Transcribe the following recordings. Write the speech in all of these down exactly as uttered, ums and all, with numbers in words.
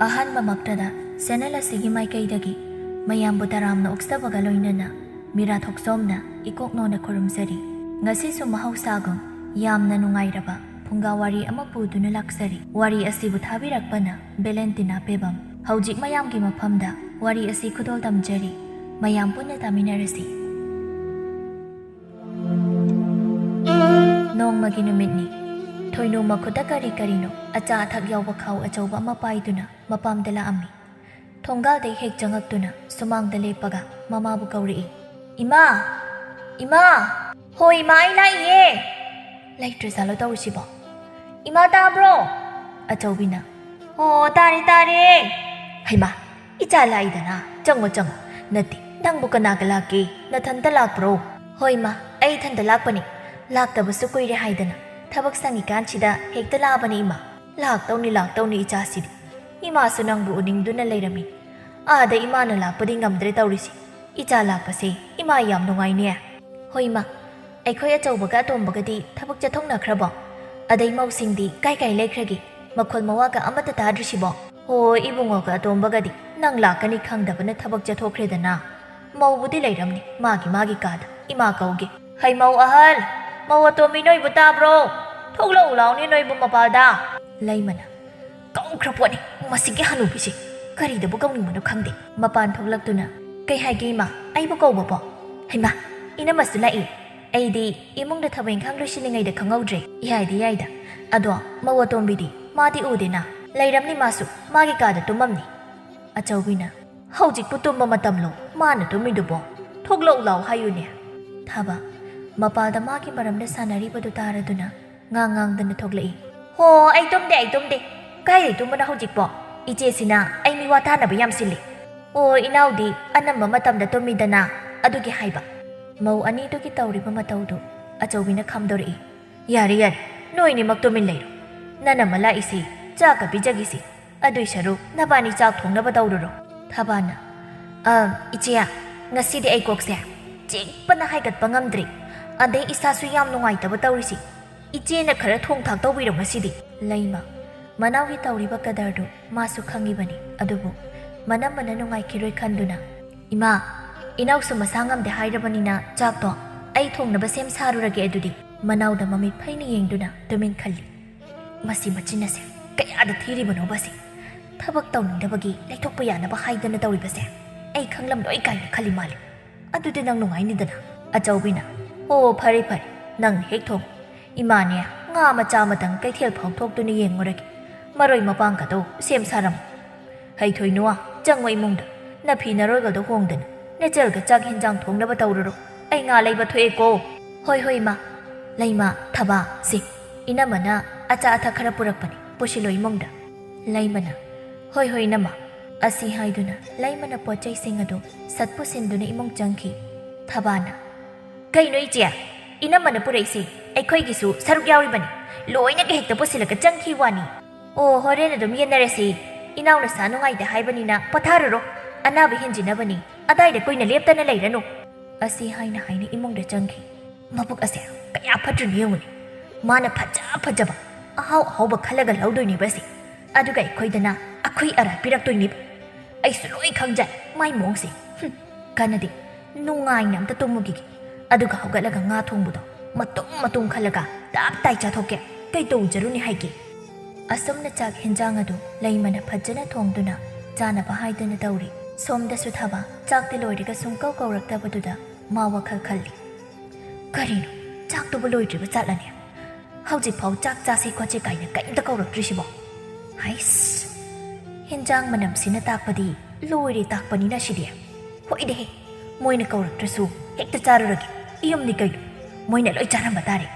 ꯑꯍꯥꯟꯕꯃꯛꯇꯗ channel ꯑꯁꯤꯒꯤ ꯃꯥꯏꯀꯩꯗꯒꯤ ꯃꯌꯥꯝꯕꯨ ꯇꯔꯥꯝꯅ ꯑꯣꯛꯆꯕꯒ ꯂꯣꯏꯅꯅ ꯃꯤꯔꯥ ꯊꯣꯛꯆꯣꯝꯅ ꯏꯀꯣꯛ ꯅꯣꯟꯅ ꯈꯨꯔꯨꯝꯖꯔꯤ꯫ ꯉꯁꯤꯁꯨ ꯃꯍꯧꯁꯥꯒꯨꯝ ꯌꯥꯝꯅ ꯅꯨꯡꯉꯥꯏꯔꯕ ꯐꯨꯡꯒꯥ ꯋꯥꯔꯤ ꯑꯃ ꯄꯨꯗꯨꯅ ꯂꯥꯛꯆꯔꯤ꯫ ꯋꯥꯔꯤ ꯑꯁꯤꯕꯨ ꯊꯥꯕꯤꯔꯛꯄꯅ ꯚꯦꯂꯦꯟꯇꯤꯅꯥ ꯄꯦꯕꯝ꯫ ꯍꯧꯖꯤꯛ ꯃꯌꯥꯝꯒꯤ ꯃꯐꯝꯗ ꯋꯥꯔꯤ ꯑꯁꯤ ꯈꯨꯗꯣꯜ ꯇꯝꯖꯔꯤ꯫ ꯃꯌꯥꯝ ꯄꯨꯟꯅ ꯇꯥꯃꯤꯟꯅꯔꯁꯤ꯫ ꯅꯣꯡꯃꯒꯤ ꯅꯨꯃꯤꯠꯅꯤ꯫ ꯊꯣꯏꯅꯨ ꯃꯈꯨꯠꯇ ꯀꯔꯤ ꯀꯔꯤꯅꯣ ꯑꯆꯥ ꯑꯊꯛ ꯌꯥꯎꯕ ꯈꯥꯎ ꯑꯆꯧꯕ ꯑꯃ ꯄꯥꯏꯗꯨꯅ ꯃꯄꯥꯝꯗ ꯂꯥꯛꯑꯝꯃꯤ꯫ ꯊꯣꯡꯒꯥꯜꯗꯩ ꯍꯦꯛ ꯆꯪꯉꯛꯇꯨꯅ ꯁꯨꯃꯥꯡꯗ ꯂꯦꯞꯄꯒ ꯃꯃꯥꯕꯨ ꯀꯧꯔꯛꯏ꯫ "ꯏꯃꯥ! ꯏꯃꯥ!" "ꯍꯣꯏ ꯏꯃꯥ, ꯑꯩ ꯂꯥꯛꯏꯌꯦ!" "ꯂꯩꯇ꯭ꯔꯖꯥꯠꯂꯣ ꯇꯧꯔꯤꯁꯤꯕꯣ? ꯏꯃꯥ ꯇꯥꯕ꯭ꯔꯣ?" ꯑꯆꯧꯕꯤꯅ꯫ "ꯑꯣ, ꯇꯥꯔꯦ, ꯇꯥꯔꯦ!" "ꯍꯩꯃꯥ, ꯏꯆꯥ ꯂꯥꯛꯏꯗꯅ, ꯆꯪꯉꯣ, ꯆꯪꯉꯣ꯫ ꯅꯠꯇꯦ, ꯅꯪꯕꯨ ꯀꯅꯥꯒ ꯂꯥꯛꯀꯦ? ꯅꯊꯟꯇ ꯂꯥꯛꯄ꯭ꯔꯣ?" "ꯍꯣꯏ ꯏꯃꯥ, ꯑꯩ ꯏꯊꯟꯇ ꯂꯥꯛꯄꯅꯤ꯫ ꯂꯥꯛꯇꯕꯁꯨ ꯀꯨꯏꯔꯦ ꯍꯥꯏꯗꯅ ꯊꯕꯛ ꯁꯪꯉꯤꯀꯥꯟꯁꯤꯗ ꯍꯦꯛꯇ ꯂꯥꯛꯑꯕꯅꯤ ꯏꯃꯥ꯫ ꯂꯥꯛꯇꯧꯅꯤ, ꯂꯥꯛꯇꯧꯅꯤ ꯏꯆꯥꯁꯤꯗꯤ꯫ ꯏꯃꯥꯁꯨ ꯅꯪꯕꯨ ꯎꯅꯤꯡꯗꯨꯅ ꯂꯩꯔꯝꯃꯤ꯫ ꯑꯥꯗ ꯏꯃꯥꯅ ꯂꯥꯛꯄꯗꯤ ꯉꯝꯗ꯭ꯔꯦ ꯇꯧꯔꯤꯁꯤ꯫ ꯏꯆꯥ ꯂꯥꯛꯄꯁꯦ ꯏꯃꯥ ꯌꯥꯝ ꯅꯨꯡꯉꯥꯏꯅꯦ꯫" "ꯍꯣꯏ ꯏꯃꯥ, ꯑꯩꯈꯣꯏ ꯑꯆꯧꯕꯒ ꯑꯇꯣꯝꯕꯒꯗꯤ ꯊꯕꯛ ꯆꯠꯊꯣꯛꯅꯈ꯭ꯔꯕꯣ? ꯑꯗꯩ ꯃꯧꯁꯤꯡꯗꯤ ꯀꯥꯏ ꯀꯥꯏ ꯂꯩꯈ꯭ꯔꯒꯦ? ꯃꯈꯣꯜ ꯃꯋꯥꯒ ꯑꯃꯠꯇ ꯇꯥꯗ꯭ꯔꯤꯁꯤꯕꯣ?" "ꯍꯣꯏ, ꯏꯕꯨꯡꯉꯣꯒ ꯑꯇꯣꯝꯕꯒꯗꯤ ꯅꯪ ꯂꯥꯛꯀꯅꯤ ꯈꯪꯗꯕꯅ ꯊꯕꯛ ꯆꯠꯊꯣꯛꯈ꯭ꯔꯦꯗꯅ꯫ ꯃꯧꯕꯨꯗꯤ ꯂꯩꯔꯝꯅꯤ ꯃꯥꯒꯤ ꯃꯥꯒꯤ ꯀꯥꯗ꯫ ꯏꯃꯥ ꯀꯧꯒꯦ꯫ ꯍꯩ ꯃꯧ ꯑꯍꯜ, ꯃꯧ ꯑꯇꯣꯝꯕꯤ ꯅꯣꯏꯕꯨ ꯇꯥꯕ꯭ꯔꯣ? ꯊꯣꯛꯂꯛꯎ ꯂꯥꯎꯅꯦ ꯅꯣꯏꯕꯨ ꯃꯄꯥꯜꯗ꯫" ꯂꯩꯃꯅ꯫ "ꯀꯧꯈ꯭ꯔ ꯄꯣꯠꯅꯤ ꯃꯁꯤꯒꯤ ꯍꯅꯨꯕꯤꯁꯦ꯫ ꯀꯔꯤꯗꯕꯨ ꯀꯧꯅꯤꯡꯕꯅꯣ ꯈꯪꯗꯦ꯫" ꯃꯄꯥꯟ ꯊꯣꯛꯂꯛꯇꯨꯅ, "ꯀꯩ ꯍꯥꯏꯒꯦ ꯏꯃꯥ? ꯑꯩꯕꯨ ꯀꯧꯕꯕꯣ? ꯍꯩꯃꯥ, ꯏꯅꯝꯃꯁꯨ ꯂꯥꯛꯏ꯫ ꯑꯩꯗꯤ ꯏꯃꯨꯡꯗ ꯊꯕꯛ ꯏꯪꯈꯥꯡ ꯂꯣꯏꯁꯤꯜꯂꯤꯉꯩꯗ ꯈꯪꯍꯧꯗ꯭ꯔꯦ꯫ ꯌꯥꯏꯗꯤ ꯌꯥꯏꯗ꯫ ꯑꯗꯣ ꯃꯧ ꯑꯇꯣꯝꯕꯤꯗꯤ? ꯃꯥꯗꯤ ꯎꯗꯦꯅ꯫ ꯂꯩꯔꯝꯅꯤ ꯃꯥꯁꯨ, ꯃꯥꯒꯤ ꯀꯥꯗ ꯇꯨꯝꯃꯝꯅꯤ꯫" ꯑꯆꯧꯕꯤꯅ, "ꯍꯧꯖꯤꯛꯄꯨ ꯇꯨꯝꯕ ꯃꯇꯝꯂꯣ ꯃꯥꯅ ꯇꯨꯝꯃꯤꯗꯨꯕꯣ? ꯊꯣꯛꯂꯛꯎ ꯂꯥꯎ ꯍꯥꯏꯌꯨꯅꯦ꯫" ꯊꯥꯕ, ꯃꯄꯥꯜꯗ ꯃꯥꯒꯤ ꯃꯔꯝꯗ ꯁꯥꯟꯅꯔꯤꯕꯗꯨ ꯇꯥꯔꯗꯨꯅ ꯉꯥꯡ ꯉꯥꯡꯗꯅ ꯊꯣꯛꯂꯛꯏ꯫ "ꯍꯣ, ꯑꯩ ꯇꯨꯝꯗꯦ, ꯑꯩ ꯇꯨꯝꯗꯦ꯫ ꯀꯥꯏꯗꯩ ꯇꯨꯝꯕꯅꯣ ꯍꯧꯖꯤꯛꯄꯣ? ꯏꯆꯦꯁꯤꯅ ꯑꯩ ꯃꯤꯋꯥ ꯇꯥꯅꯕ ꯌꯥꯝ ꯁꯤꯜꯂꯤ꯫ ꯑꯣ, ꯏꯅꯥꯎꯗꯤ ꯑꯅꯝꯕ ꯃꯇꯝꯗ ꯇꯨꯝꯃꯤꯗꯅ, ꯑꯗꯨꯒꯤ ꯍꯥꯏꯕ꯫" ꯃꯧ ꯑꯅꯤꯗꯨꯒꯤ ꯇꯧꯔꯤꯕ ꯃꯇꯧꯗꯨ ꯑꯆꯧꯕꯤꯅ ꯈꯥꯝꯗꯣꯔꯛꯏ꯫ "ꯌꯥꯔꯦ, ꯌꯥꯔꯦ, ꯅꯣꯏꯅꯤꯃꯛ ꯇꯨꯃꯤꯟ ꯂꯩꯔꯣ꯫ ꯅꯅꯝꯃ ꯂꯥꯛꯏꯁꯤ ꯆꯥꯛꯀ ꯄꯤꯖꯒꯤꯁꯤ꯫ ꯑꯗꯨꯏ ꯁꯔꯨꯛ ꯅꯕꯥꯅꯤ ꯆꯥꯛ ꯊꯣꯡꯅꯕ ꯇꯧꯔꯨꯔꯣ꯫" ꯊꯥꯕꯥꯅ, "ꯑ, ꯏꯆꯦ, ꯉꯁꯤꯗꯤ ꯑꯩ ꯀꯣꯛꯁꯦ ꯆꯤꯛꯄꯅ ꯍꯥꯏꯒꯠꯄ ꯉꯝꯗ꯭ꯔꯤ꯫ ꯑꯗꯩ ꯏꯁꯥꯁꯨ ꯌꯥꯝ ꯅꯨꯡꯉꯥꯏꯇꯕ ꯇꯧꯔꯤꯁꯤ꯫ ꯏꯆꯦꯅ ꯈꯔ ꯊꯣꯡ ꯊꯥꯛ ꯇꯧꯕꯤꯔꯣ ꯉꯁꯤꯗꯤ꯫" ꯂꯩꯃ, ꯃꯅꯥꯎꯒꯤ ꯇꯧꯔꯤꯕ ꯀꯗꯔꯗꯨ ꯃꯥꯁꯨ ꯈꯪꯉꯤꯕꯅꯤ꯫ ꯑꯗꯨꯕꯨ ꯃꯅꯝꯃꯅ ꯅꯨꯡꯉꯥꯏꯈꯤꯔꯣꯏ ꯈꯟꯗꯨꯅ, "ꯏꯃꯥ, ꯏꯅꯥꯎꯁꯨ ꯃꯁꯥ ꯉꯝꯗꯦ ꯍꯥꯏꯔꯕꯅꯤꯅ ꯆꯥꯛꯇꯣ ꯑꯩ ꯊꯣꯡꯅꯕ ꯁꯦꯝ ꯁꯥꯔꯨꯔꯒꯦ ꯑꯗꯨꯗꯤ"꯫ ꯃꯅꯥꯎꯗ ꯃꯃꯤꯠ ꯐꯩꯅ ꯌꯦꯡꯗꯨꯅ ꯇꯨꯃꯤꯟ ꯈꯜꯂꯤ꯫ "ꯃꯁꯤ ꯃꯆꯤꯟ ꯑꯁꯦ ꯀꯌꯥꯗ ꯊꯤꯔꯤꯕꯅꯣꯕ ꯑꯁꯤ? ꯊꯕꯛ ꯇꯧꯅꯤꯡꯗꯕꯒꯤ ꯂꯩꯊꯣꯛꯄ ꯌꯥꯅꯕ ꯍꯥꯏꯗꯅ ꯇꯧꯔꯤꯕꯁꯦ ꯑꯩ ꯈꯪꯂꯝꯂꯣꯏ ꯀꯥꯏꯅ ꯈꯜꯂꯤ ꯃꯥꯜꯂꯤ꯫ ꯑꯗꯨꯗꯤ ꯅꯪ ꯅꯨꯡꯉꯥꯏꯅꯤꯗꯅ"꯫ ꯑꯆꯧꯕꯤꯅ, "ꯑꯣ, ꯐꯔꯦ ꯐꯔꯦ, ꯅꯪꯅ ꯍꯦꯛ ꯊꯣꯡꯉꯨ꯫ ꯏꯃꯥꯅꯦ, ꯉꯥ ꯃꯆꯥ ꯑꯃꯇꯪ ꯀꯩꯊꯦꯜ ꯐꯥꯎ ꯊꯣꯛꯇꯨꯅ ꯌꯦꯡꯉꯨꯔꯒꯦ꯫ ꯃꯔꯣꯏ ꯃꯄꯥꯡꯒꯗꯣ ꯁꯦꯝ ꯁꯥꯔꯝꯃꯨ꯫ ꯍꯩꯊꯣꯏ ꯅꯨꯋꯥ, ꯆꯪꯉꯣ ꯏꯃꯨꯡꯗ꯫ ꯅꯐꯤ ꯅꯔꯣꯜꯒꯗꯣ ꯍꯣꯡꯗꯅ ꯅꯆꯜꯒ ꯆꯥꯛ ꯍꯦꯟꯖꯥꯡ ꯊꯣꯡꯅꯕ ꯇꯧꯔꯨꯔꯣ꯫ ꯑꯩ ꯉꯥ ꯂꯩꯕ ꯊꯣꯛꯑꯦꯀꯣ"꯫ "ꯍꯣꯏ ꯍꯣꯏ ꯏꯃꯥ"꯫ ꯂꯩꯃ, "ꯊꯕꯥ, ꯁꯤ ꯏꯅꯝꯃꯅ ꯑꯆꯥ ꯑꯊꯛ ꯈꯔ ꯄꯨꯔꯛꯄꯅꯤ, ꯄꯨꯁꯤꯜꯂꯣ ꯏꯃꯨꯡꯗ"꯫ ꯂꯩꯃꯅ, "ꯍꯣꯏ ꯍꯣꯏ ꯏꯅꯝꯃ"꯫ ꯑꯁꯤ ꯍꯥꯏꯗꯨꯅ ꯂꯩꯃꯅ ꯄꯣꯠ ꯆꯩꯁꯤꯡ ꯑꯗꯨ ꯁꯠ ꯄꯨꯁꯤꯟꯗꯨꯅ ꯏꯃꯨꯡ ꯆꯪꯈꯤ꯫ ꯊꯕꯥꯅ, "ꯀꯩꯅꯣ ꯏꯆꯦ? ꯏꯅꯝꯃꯅ ꯄꯨꯔꯛꯏꯁꯤ ꯑꯩꯈꯣꯏꯒꯤꯁꯨ ꯁꯔꯨꯛ ꯌꯥꯎꯔꯤꯕꯅꯤ꯫ ꯂꯣꯏꯅꯒ ꯍꯦꯛꯇ ꯄꯨꯁꯤꯜꯂꯒ ꯆꯪꯈꯤ ꯋꯥꯅꯤ"꯫ "ꯑꯣ, ꯍꯣꯔꯦꯟ ꯑꯗꯨꯝ ꯌꯦꯟꯅꯔꯁꯤ꯫ ꯏꯅꯥꯎ ꯅꯁꯥ ꯅꯨꯡꯉꯥꯏꯇꯦ ꯍꯥꯏꯕꯅꯤꯅ ꯄꯣꯊꯥꯔꯨꯔꯣ꯫ ꯑꯅꯥꯕ ꯍꯦꯟꯖꯤꯟꯅꯕꯅꯤ꯫ ꯑꯗꯥꯏꯗ ꯀꯨꯏꯅ ꯂꯦꯞꯇꯅ ꯂꯩꯔꯅꯨ"꯫ ꯑꯁꯤ ꯍꯥꯏꯅ ꯍꯥꯏꯅ ꯏꯃꯨꯡꯗ ꯆꯪꯈꯤ꯫ ꯃꯕꯨꯛ ꯑꯁꯦ ꯀꯌꯥ ꯐꯠꯇ꯭ꯔꯤꯅꯣ ꯌꯦꯡꯉꯨꯅꯦ꯫ ꯃꯥꯅ ꯐꯖ ꯐꯖꯕ, ꯑꯍꯥꯎ ꯑꯍꯥꯎꯕ ꯈꯜꯂꯒ ꯂꯧꯗꯣꯏꯅꯦꯕ ꯑꯁꯤ꯫ ꯑꯗꯨꯒ ꯑꯩꯈꯣꯏꯗꯅ ꯑꯈꯨꯏ ꯑꯔꯥꯛ ꯄꯤꯔꯛꯇꯣꯏꯅꯦꯕ꯫ ꯑꯩꯁꯨ ꯂꯣꯏ ꯈꯪꯖꯩ ꯃꯥꯏ ꯃꯑꯣꯡꯁꯦ꯫ ꯍꯨꯝ, ꯀꯥꯟꯅꯗꯦ꯫ ꯅꯨꯡꯉꯥꯏꯅ ꯑꯝꯇ ꯇꯨꯝꯃꯨꯈꯤꯒꯦ꯫ ꯑꯗꯨꯒ ꯍꯧꯒꯠꯂꯒ ꯉꯥ ꯊꯣꯡꯕꯗꯣ ꯃꯇꯨꯝ ꯃꯇꯨꯝ ꯈꯜꯂꯒ ꯇꯞ ꯇꯥꯏ ꯆꯥꯊꯣꯛꯀꯦ꯫ ꯀꯩ ꯇꯧꯖꯔꯨꯅꯤ ꯍꯥꯏꯒꯦ? ꯑꯁꯨꯝꯅ ꯆꯥꯛ ꯍꯦꯟꯖꯥꯡ ꯑꯗꯨ ꯂꯩꯃꯅ ꯐꯖꯅ ꯊꯣꯡꯗꯨꯅ ꯆꯥꯅꯕ ꯍꯥꯏꯗꯨꯅ ꯇꯧꯔꯤ꯫ ꯁꯣꯝꯗꯁꯨ ꯊꯕꯥ ꯆꯥꯛꯇꯤ ꯂꯣꯏꯔꯒ ꯁꯨꯡꯀꯧ ꯀꯧꯔꯛꯇꯕꯗꯨꯗ ꯃꯥ ꯋꯥꯈꯜ ꯈꯜꯂꯤ꯫ "ꯀꯔꯤꯅꯣ, ꯆꯥꯛꯇꯨꯕꯨ ꯂꯣꯏꯗ꯭ꯔꯤꯕ ꯆꯠꯂꯅꯦ? ꯍꯧꯖꯤꯛꯐꯥꯎ ꯆꯥꯛ ꯆꯥꯁꯦ ꯈꯣꯠꯁꯦ ꯀꯥꯏꯅ ꯀꯔꯤꯝꯇ ꯀꯧꯔꯛꯇ꯭ꯔꯤꯁꯤꯕꯣ? ꯍꯩꯁ, ꯍꯦꯟꯖꯥꯡ ꯃꯅꯝꯁꯤꯅ ꯇꯥꯛꯄꯗꯤ ꯂꯣꯏꯔꯦ ꯇꯥꯛꯄꯅꯤꯅ ꯁꯤꯗꯤ꯫ ꯍꯣꯏꯗꯦꯍꯦ, ꯃꯣꯏꯅ ꯀꯧꯔꯛꯇ꯭ꯔꯁꯨ ꯍꯦꯛꯇ ꯆꯥꯔꯨꯔꯒꯦ꯫ ꯏꯌꯨꯝꯅꯤ ꯀꯩꯅꯣ, ꯃꯣꯏꯅ ꯂꯣꯏ ꯆꯥꯔꯝꯕ ꯇꯥꯔꯦ"꯫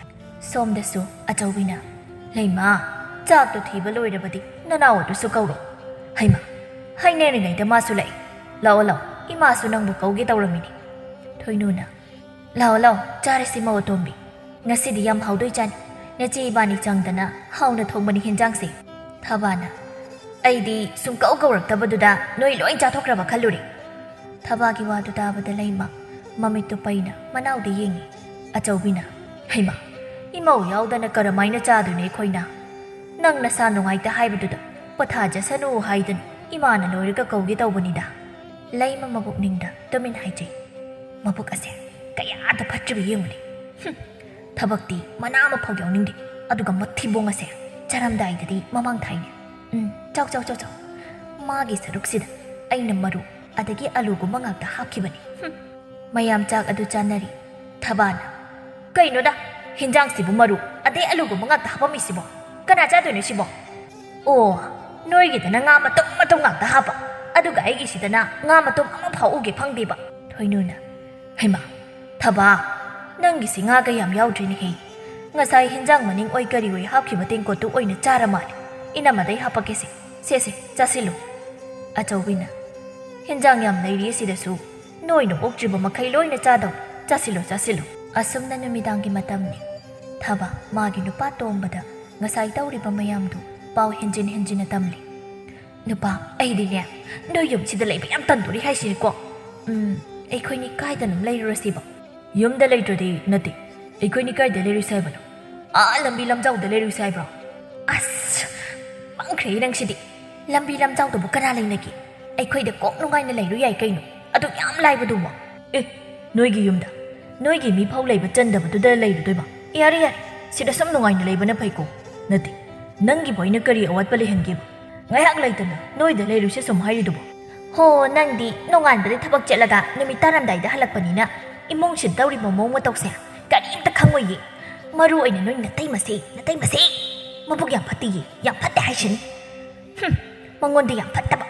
ꯁꯣꯝꯗꯁꯨ ꯑꯆꯧꯕꯤꯅ, "ꯂꯩꯃ, ꯆꯥꯛꯇꯣ ꯊꯤꯕ ꯂꯣꯏꯔꯕꯗꯤ ꯅꯅꯥꯎ ꯑꯗꯨꯁꯨ ꯀꯧꯔꯣ"꯫ ꯍꯩꯃ, ꯍꯥꯏꯅꯔꯤꯉꯩꯗ ꯃꯥꯁꯨ ꯂꯥꯛꯏ꯫ "ꯂꯥꯛꯑꯣ ꯂꯥꯛꯑꯣ, ꯏꯃꯥꯁꯨ ꯅꯪꯕꯨ ꯀꯧꯒꯦ ꯇꯧꯔꯝꯃꯤꯅꯤ"꯫ ꯊꯣꯏꯅꯨꯅ, "ꯂꯥꯛꯑꯣ ꯂꯥꯛꯑꯣ, ꯆꯥꯔꯁꯤ ꯃꯧ ꯑꯇꯣꯝꯕꯤ꯫ ꯉꯁꯤꯗꯤ ꯌꯥꯝ ꯍꯥꯎꯗꯣꯏ ꯆꯥꯅꯤ꯫ ꯅꯆꯦ ꯏꯕꯥꯅꯤ ꯆꯪꯗꯅ ꯍꯥꯎꯅ ꯊꯣꯡꯕꯅꯤ ꯍꯦꯟꯖꯥꯡꯁꯦ"꯫ ꯊꯕꯥꯅ, "ꯑꯩꯗꯤ ꯁꯨꯡꯀꯧ ꯀꯧꯔꯛꯇꯕꯗꯨꯗ ꯅꯣꯏ ꯂꯣꯏ ꯆꯥꯊꯣꯛꯈ꯭ꯔꯕ ꯈꯜꯂꯨꯔꯦ"꯫ ꯊꯕꯥꯒꯤ ꯋꯥꯗꯨ ꯇꯥꯕꯗ ꯂꯩꯃ ꯃꯃꯤꯠꯇꯨ ꯄꯩꯅ ꯃꯅꯥꯎꯗ ꯌꯦꯡꯉꯤ꯫ ꯑꯆꯧꯕꯤꯅ, "ꯍꯩꯃꯥ, ꯏꯃꯧ ꯌꯥꯎꯗꯅ ꯀꯔꯝꯍꯥꯏꯅ ꯆꯥꯗꯣꯏꯅꯣ ꯑꯩꯈꯣꯏꯅ?" ꯅꯪ ꯅꯁꯥ ꯅꯨꯡꯉꯥꯏꯇ ꯍꯥꯏꯕꯗꯨꯗ ꯄꯣꯊꯥꯖꯁꯅꯨ ꯍꯥꯏꯗꯨꯅ ꯏꯃꯥꯅ ꯂꯣꯏꯔꯒ ꯀꯧꯒꯦ ꯇꯧꯕꯅꯤꯗ꯫ ꯂꯩꯃ ꯃꯕꯨꯛꯅꯤꯡꯗ ꯇꯨꯃꯤꯟ ꯍꯥꯏꯖꯩ꯫ ꯃꯕꯨꯛ ꯑꯁꯦ ꯀꯌꯥꯗ ꯐꯠꯇ꯭ꯔꯤꯕ ꯌꯦꯡꯉꯨꯅꯦ꯫ ꯍꯨꯝ, ꯊꯕꯛꯇꯤ ꯃꯅꯥ ꯑꯃ ꯐꯥꯎ ꯌꯥꯎꯅꯤꯡꯗꯦ꯫ ꯑꯗꯨꯒ ꯃꯊꯤꯕꯣꯡ ꯑꯁꯦ ꯆꯥꯔꯝꯗꯥꯏꯗꯗꯤ ꯃꯃꯥꯡ ꯊꯥꯏꯅꯦ꯫ ꯎꯝ, ꯆꯥꯎ, ꯆꯥꯎ, ꯆꯥꯎ, ꯆꯥꯎ꯫ ꯃꯥꯒꯤ ꯁꯔꯨꯛꯁꯤꯗ ꯑꯩꯅ ꯃꯔꯨ ꯑꯗꯒꯤ ꯑꯂꯨꯒꯨꯝꯕ ꯉꯥꯛꯇ ꯍꯥꯞꯈꯤꯕꯅꯤ꯫ ꯍꯨꯝ꯫ ꯃꯌꯥꯝ ꯆꯥꯛ ꯑꯗꯨ ꯆꯥꯅꯔꯤ꯫ ꯊꯕꯥꯅ, "ꯀꯩꯅꯣꯗ, ꯍꯤꯟꯖꯥꯡꯁꯤꯕꯨ ꯃꯔꯨ ꯑꯗꯩ ꯑꯂꯨꯒꯨꯝꯕ ꯉꯥꯛꯇ ꯍꯥꯞꯄꯝꯃꯤꯁꯤꯕꯣ? ꯀꯅꯥ ꯆꯥꯗꯣꯏꯅꯣ ꯁꯤꯕꯣ?" "ꯑꯣ, ꯅꯣꯏꯒꯤꯗꯅ ꯉꯥ ꯃꯇꯨꯝ ꯃꯇꯨꯝ ꯉꯥꯛꯇ ꯍꯥꯞꯄ, ꯑꯗꯨꯒ ꯑꯩꯒꯤꯁꯤꯗꯅ ꯉꯥ ꯃꯇꯨꯝ ꯑꯃꯐꯥꯎ ꯎꯒꯦ ꯐꯪꯗꯦꯕ?" ꯊꯣꯏꯅꯨꯅ, "ꯍꯩꯃꯥ, ꯊꯕꯥ, ꯅꯪꯒꯤꯁꯤ ꯉꯥꯒ ꯌꯥꯝ ꯌꯥꯎꯗ꯭ꯔꯤꯅꯦꯍꯦ꯫ ꯉꯁꯥꯏ ꯍꯤꯟꯖꯥꯡ ꯃꯅꯤꯡ ꯑꯣꯏ ꯀꯔꯤ ꯑꯣꯏ ꯍꯥꯞꯈꯤꯕ ꯇꯦꯡꯀꯣꯠꯇꯨ ꯑꯣꯏꯅ ꯆꯥꯔ ꯃꯥꯜꯂꯦ꯫ ꯏꯅꯝꯃꯗꯩ ꯍꯥꯄꯛꯀꯦꯁꯦ꯫ ꯁꯦ, ꯁꯦ, ꯆꯥꯁꯤꯜꯂꯨ꯫" ꯑꯆꯧꯕꯤꯅ, "ꯍꯤꯟꯖꯥꯡ ꯌꯥꯝ ꯂꯩꯔꯤ ꯑꯁꯤꯗꯁꯨ꯫ ꯅꯣꯏꯅ ꯑꯣꯛꯇ꯭ꯔꯤꯕ ꯃꯈꯩ ꯂꯣꯏꯅ ꯆꯥꯗꯧ꯫ ꯆꯥꯁꯤꯜꯂꯨ, ꯆꯥꯁꯤꯜꯂꯨ꯫" ꯑꯁꯨꯝꯅ ꯅꯨꯃꯤꯗꯥꯡꯒꯤ ꯃꯇꯝꯅꯤ꯫ ꯊꯕꯥ ꯃꯥꯒꯤ ꯅꯨꯄꯥ ꯇꯣꯝꯕꯗ ꯉꯁꯥꯏ ꯇꯧꯔꯤꯕ ꯃꯌꯥꯝꯗꯨ ꯄꯥꯎ ꯍꯦꯟꯖꯤꯟ ꯍꯦꯟꯖꯤꯟꯅ ꯇꯝꯂꯤ꯫ "ꯅꯨꯄꯥ, ꯑꯩꯗꯤꯅꯦ, ꯅꯣꯏ ꯌꯨꯝꯁꯤꯗ ꯂꯩꯕ ꯌꯥꯝ ꯇꯟꯗꯣꯔꯤ ꯍꯥꯏꯁꯤꯅꯤꯀꯣ꯫ ꯎꯝ, ꯑꯩꯈꯣꯏꯅꯤ ꯀꯥꯏꯗꯅꯣꯝ ꯂꯩꯔꯨꯔꯁꯤꯕ?" "ꯌꯨꯝꯗ ꯂꯩꯇ꯭ꯔꯗꯤ ꯅꯠꯇꯦ꯫ ꯑꯩꯈꯣꯏꯅꯤ ꯀꯥꯏꯗ ꯂꯩꯔꯨꯁꯦ ꯍꯥꯏꯕꯅꯣ? ꯑꯥ ꯂꯝꯕꯤ ꯂꯝꯖꯥꯎꯗ ꯂꯩꯔꯨꯁꯦ ꯍꯥꯏꯕ꯭ꯔꯣ?" "ꯑꯁ, ꯄꯪꯈ꯭ꯔꯦ ꯅꯪꯁꯤꯗꯤ꯫ ꯂꯝꯕꯤ ꯂꯝꯖꯥꯎꯗꯕꯨ ꯀꯅꯥ ꯂꯩꯅꯒꯦ? ꯑꯩꯈꯣꯏꯗ ꯀꯣꯛ ꯅꯨꯡꯉꯥꯏꯅ ꯂꯩꯔꯨ ꯌꯥꯏ ꯀꯩꯅꯣ꯫ ꯑꯗꯨꯛ ꯌꯥꯝ ꯂꯥꯏꯕꯗꯨꯕꯨ꯫" "ꯑꯦ, ꯅꯣꯏꯒꯤ ꯌꯨꯝꯗ, ꯅꯣꯏꯒꯤ ꯃꯤꯐꯥꯎ ꯂꯩꯕ ꯆꯟꯗꯕꯗꯨꯗ ꯂꯩꯔꯨꯗꯣꯏꯕ? ꯌꯥꯔꯦ, ꯌꯥꯔꯦ, ꯁꯤꯗ ꯁꯨꯝ ꯅꯨꯡꯉꯥꯏꯅ ꯂꯩꯕꯅ ꯐꯩꯀꯣ꯫ ꯅꯠꯇꯦ, ꯅꯪꯒꯤꯕꯨ ꯑꯩꯅ ꯀꯔꯤ ꯑꯋꯥꯠꯄ ꯂꯩꯍꯟꯒꯦꯕ? ꯉꯥꯏꯍꯥꯛ ꯂꯩꯇꯅ ꯅꯣꯏꯗ ꯂꯩꯔꯨꯁꯦ ꯁꯨꯝ ꯍꯥꯏꯔꯤꯗꯨꯕꯨ?" "ꯍꯣ, ꯅꯪꯗꯤ ꯅꯣꯡꯉꯥꯟꯕꯗ ꯊꯕꯛ ꯆꯠꯂꯒ ꯅꯨꯃꯤꯠ ꯇꯥꯔꯝꯗꯥꯏꯗ ꯍꯜꯂꯛꯄꯅꯤꯅ ꯏꯃꯨꯡ ꯁꯤꯟ ꯇꯧꯔꯤꯕ ꯃꯑꯣꯡ ꯃꯇꯧꯁꯦ ꯀꯔꯤꯝꯇ ꯈꯪꯉꯣꯏꯌꯦ꯫ ꯃꯔꯨ ꯑꯣꯏꯅ ꯅꯣꯏ ꯅꯇꯩꯃꯁꯦ, ꯅꯇꯩꯃꯁꯦ ꯃꯕꯨꯛ ꯌꯥꯝ ꯐꯠꯇꯦꯌꯦ, ꯌꯥꯝ ꯐꯠꯇꯦ ꯍꯥꯏꯁꯤꯅꯤ꯫ ꯍꯨꯝ, ꯃꯉꯣꯟꯗ ꯌꯥꯝ ꯐꯠꯇꯕ,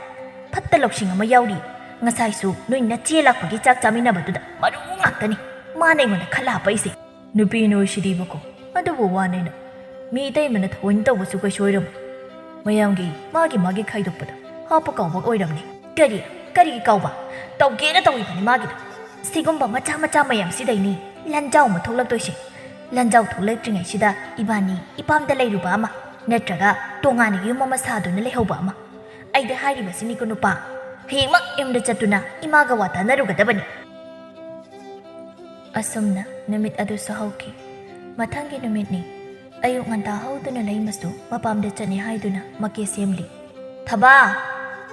ꯐꯠꯇ ꯂꯧꯁꯤꯡ ꯑꯃ ꯌꯥꯎꯔꯤ꯫ ꯉꯁꯥꯏꯁꯨ ꯅꯣꯏ ꯅꯆꯦ ꯂꯥꯛꯄꯒꯤ ꯆꯥꯛ ꯆꯥꯃꯤꯟꯅꯕꯗꯨꯗ ꯃꯔꯨ ꯉꯥꯛꯇꯅꯤ ꯃꯥꯅ ꯑꯩꯉꯣꯟꯗ ꯈꯜꯂ ꯍꯥꯞꯄꯛꯏꯁꯦ꯫" "ꯅꯨꯄꯤ ꯅꯣꯏꯁꯤꯗꯤꯕꯀꯣ, ꯑꯗꯨꯕꯨ ꯋꯥꯅꯦꯅ꯫ ꯃꯤ ꯑꯇꯩꯃꯅ ꯊꯑꯣꯏꯅ ꯇꯧꯕꯁꯨ ꯀꯩꯁꯨ ꯑꯣꯏꯔꯝꯃꯣꯏ꯫ ꯃꯌꯥꯝꯒꯤ ꯃꯥꯒꯤ ꯃꯥꯒꯤ ꯈꯥꯏꯗꯣꯛꯄꯗ ꯍꯥꯞꯄ ꯀꯥꯎꯕ ꯑꯣꯏꯔꯝꯅꯤ꯫" "ꯀꯔꯤ? ꯀꯔꯤꯒꯤ ꯀꯥꯎꯕ? ꯇꯧꯒꯦꯅ ꯇꯧꯔꯤꯕꯅꯤ ꯃꯥꯒꯤꯗꯣ꯫ ꯁꯤꯒꯨꯝꯕ ꯃꯆꯥ ꯃꯆꯥ ꯃꯌꯥꯝꯁꯤꯗꯩꯅꯤ ꯂꯟꯖꯥꯎ ꯑꯃ ꯊꯣꯛꯂꯛꯇꯣꯏꯁꯦ꯫ ꯂꯟꯖꯥꯎ ꯊꯣꯛꯂꯛꯇ꯭ꯔꯤꯉꯩꯁꯤꯗ ꯏꯕꯥꯅꯤ ꯏꯄꯥꯝꯗ ꯂꯩꯔꯨꯕ ꯑꯃ, ꯅꯠꯇ꯭ꯔꯒ ꯇꯣꯉꯥꯟꯅ ꯌꯨꯝ ꯑꯃ ꯁꯥꯗꯨꯅ ꯂꯩꯍꯧꯕ ꯑꯃ꯫ ꯑꯩꯗꯤ ꯍꯥꯏꯔꯤꯕꯁꯤꯅꯤꯀꯣ ꯅꯨꯄꯥ, ꯍꯌꯦꯡꯃꯛ ꯌꯨꯝꯗ ꯆꯠꯇꯨꯅ ꯏꯃꯥꯒ ꯋꯥ ꯇꯥꯅꯔꯨꯒꯗꯕꯅꯤ꯫" ꯑꯁꯨꯝꯅ ꯅꯨꯃꯤꯠ ꯑꯗꯨꯁꯨ ꯍꯧꯈꯤ꯫ ꯃꯊꯪꯒꯤ ꯅꯨꯃꯤꯠꯅꯤ꯫ ꯑꯌꯨꯛ ꯉꯟꯇꯥ ꯍꯧꯗꯨꯅ ꯂꯩꯃꯁꯨ ꯃꯄꯥꯝꯗ ꯆꯠꯅꯤ ꯍꯥꯏꯗꯨꯅ ꯃꯀꯦ ꯁꯦꯝꯂꯤ꯫ "ꯊꯕꯥ!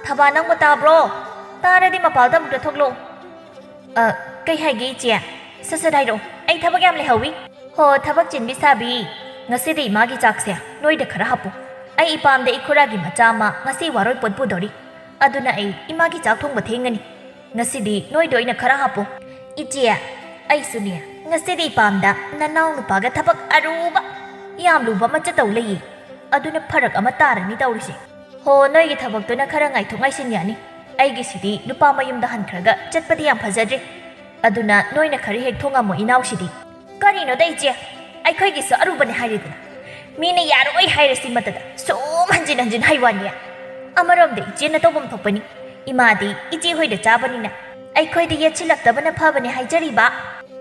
ꯊꯕꯥ, ꯅꯪꯕꯨ ꯇꯥꯕ꯭ꯔꯣ? ꯇꯥꯔꯗꯤ ꯃꯄꯥꯜꯗ ꯑꯃꯨꯛꯇ ꯊꯣꯛꯂꯛꯑꯣ꯫" "ꯑ, ꯀꯩ ꯍꯥꯏꯒꯦ ꯏꯆꯦ? ꯁꯠ ꯁꯠ ꯍꯥꯏꯔꯛꯑꯣ, ꯑꯩ ꯊꯕꯛ ꯌꯥꯝ ꯂꯩꯍꯧꯋꯤ꯫" "ꯍꯣ, ꯊꯕꯛ ꯆꯤꯟꯕꯤ ꯁꯥꯕꯤ, ꯉꯁꯤꯗꯤ ꯏꯃꯥꯒꯤ ꯆꯥꯛꯁꯦ ꯅꯣꯏꯗ ꯈꯔ ꯍꯥꯞꯄꯨ꯫ ꯑꯩ ꯏꯄꯥꯝꯗ ꯏꯈꯨꯔꯥꯒꯤ ꯃꯆꯥ ꯑꯃ ꯉꯁꯤ ꯋꯥꯔꯣꯏ ꯄꯣꯠ ꯄꯨꯗꯧꯔꯤ꯫ ꯑꯗꯨꯅ ꯑꯩ ꯏꯃꯥꯒꯤ ꯆꯥꯛ ꯊꯣꯡꯕ ꯊꯦꯡꯉꯅꯤ꯫ ꯉꯁꯤꯗꯤ ꯅꯣꯏꯗ ꯑꯣꯏꯅ ꯈꯔ ꯍꯥꯞꯄꯨ꯫" "ꯏꯆꯦ, ꯑꯩꯁꯨꯅꯦ, ꯉꯁꯤꯗꯤ ꯏꯄꯥꯝꯗ ꯅꯅꯥꯎ ꯅꯨꯄꯥꯒ ꯊꯕꯛ ꯑꯔꯨꯕ, ꯌꯥꯝ ꯂꯨꯕ ꯑꯃ ꯆꯠꯇꯧ ꯂꯩꯌꯦ꯫ ꯑꯗꯨꯅ ꯐꯔꯛ ꯑꯃ ꯇꯥꯔꯅꯤ ꯇꯧꯔꯤꯁꯦ꯫" "ꯍꯣ, ꯅꯣꯏꯒꯤ ꯊꯕꯛꯇꯨꯅ ꯈꯔ ꯉꯥꯏꯊꯣꯛ ꯉꯥꯏꯁꯤꯟ ꯌꯥꯅꯤ꯫ ꯑꯩꯒꯤꯁꯤꯗꯤ ꯅꯨꯄꯥ ꯃꯌꯨꯝꯗ ꯍꯟꯈ꯭ꯔꯒ ꯆꯠꯄꯗꯤ ꯌꯥꯝ ꯐꯖꯗ꯭ꯔꯦ꯫ ꯑꯗꯨꯅ ꯅꯣꯏꯅ ꯈꯔ ꯍꯦꯛ ꯊꯣꯡꯉꯝꯃꯣ ꯏꯅꯥꯎꯁꯤꯗꯤ꯫" "ꯀꯔꯤꯅꯣꯗ ꯏꯆꯦ, ꯑꯩꯈꯣꯏꯒꯤꯁꯨ ꯑꯔꯨꯕꯅꯦ ꯍꯥꯏꯔꯤꯗꯅ꯫ ꯃꯤꯅ ꯌꯥꯔꯣꯏ ꯍꯥꯏꯔꯁꯤ ꯃꯇꯗ ꯁꯨꯝ ꯍꯟꯖꯤꯟ ꯍꯟꯖꯤꯟ ꯍꯥꯏ ꯋꯥꯅꯤ꯫ ꯑꯃꯔꯣꯝꯗ ꯏꯆꯦꯅ ꯇꯧꯐꯝ ꯊꯣꯛꯄꯅꯤ꯫ ꯏꯃꯥꯗꯤ ꯏꯆꯦ ꯍꯣꯏꯗ ꯆꯥꯕꯅꯤꯅ ꯑꯩꯈꯣꯏꯗ ꯌꯦꯠꯁꯤꯜꯂꯛꯇꯕꯅ ꯐꯕꯅꯦ ꯍꯥꯏꯖꯔꯤꯕ꯫"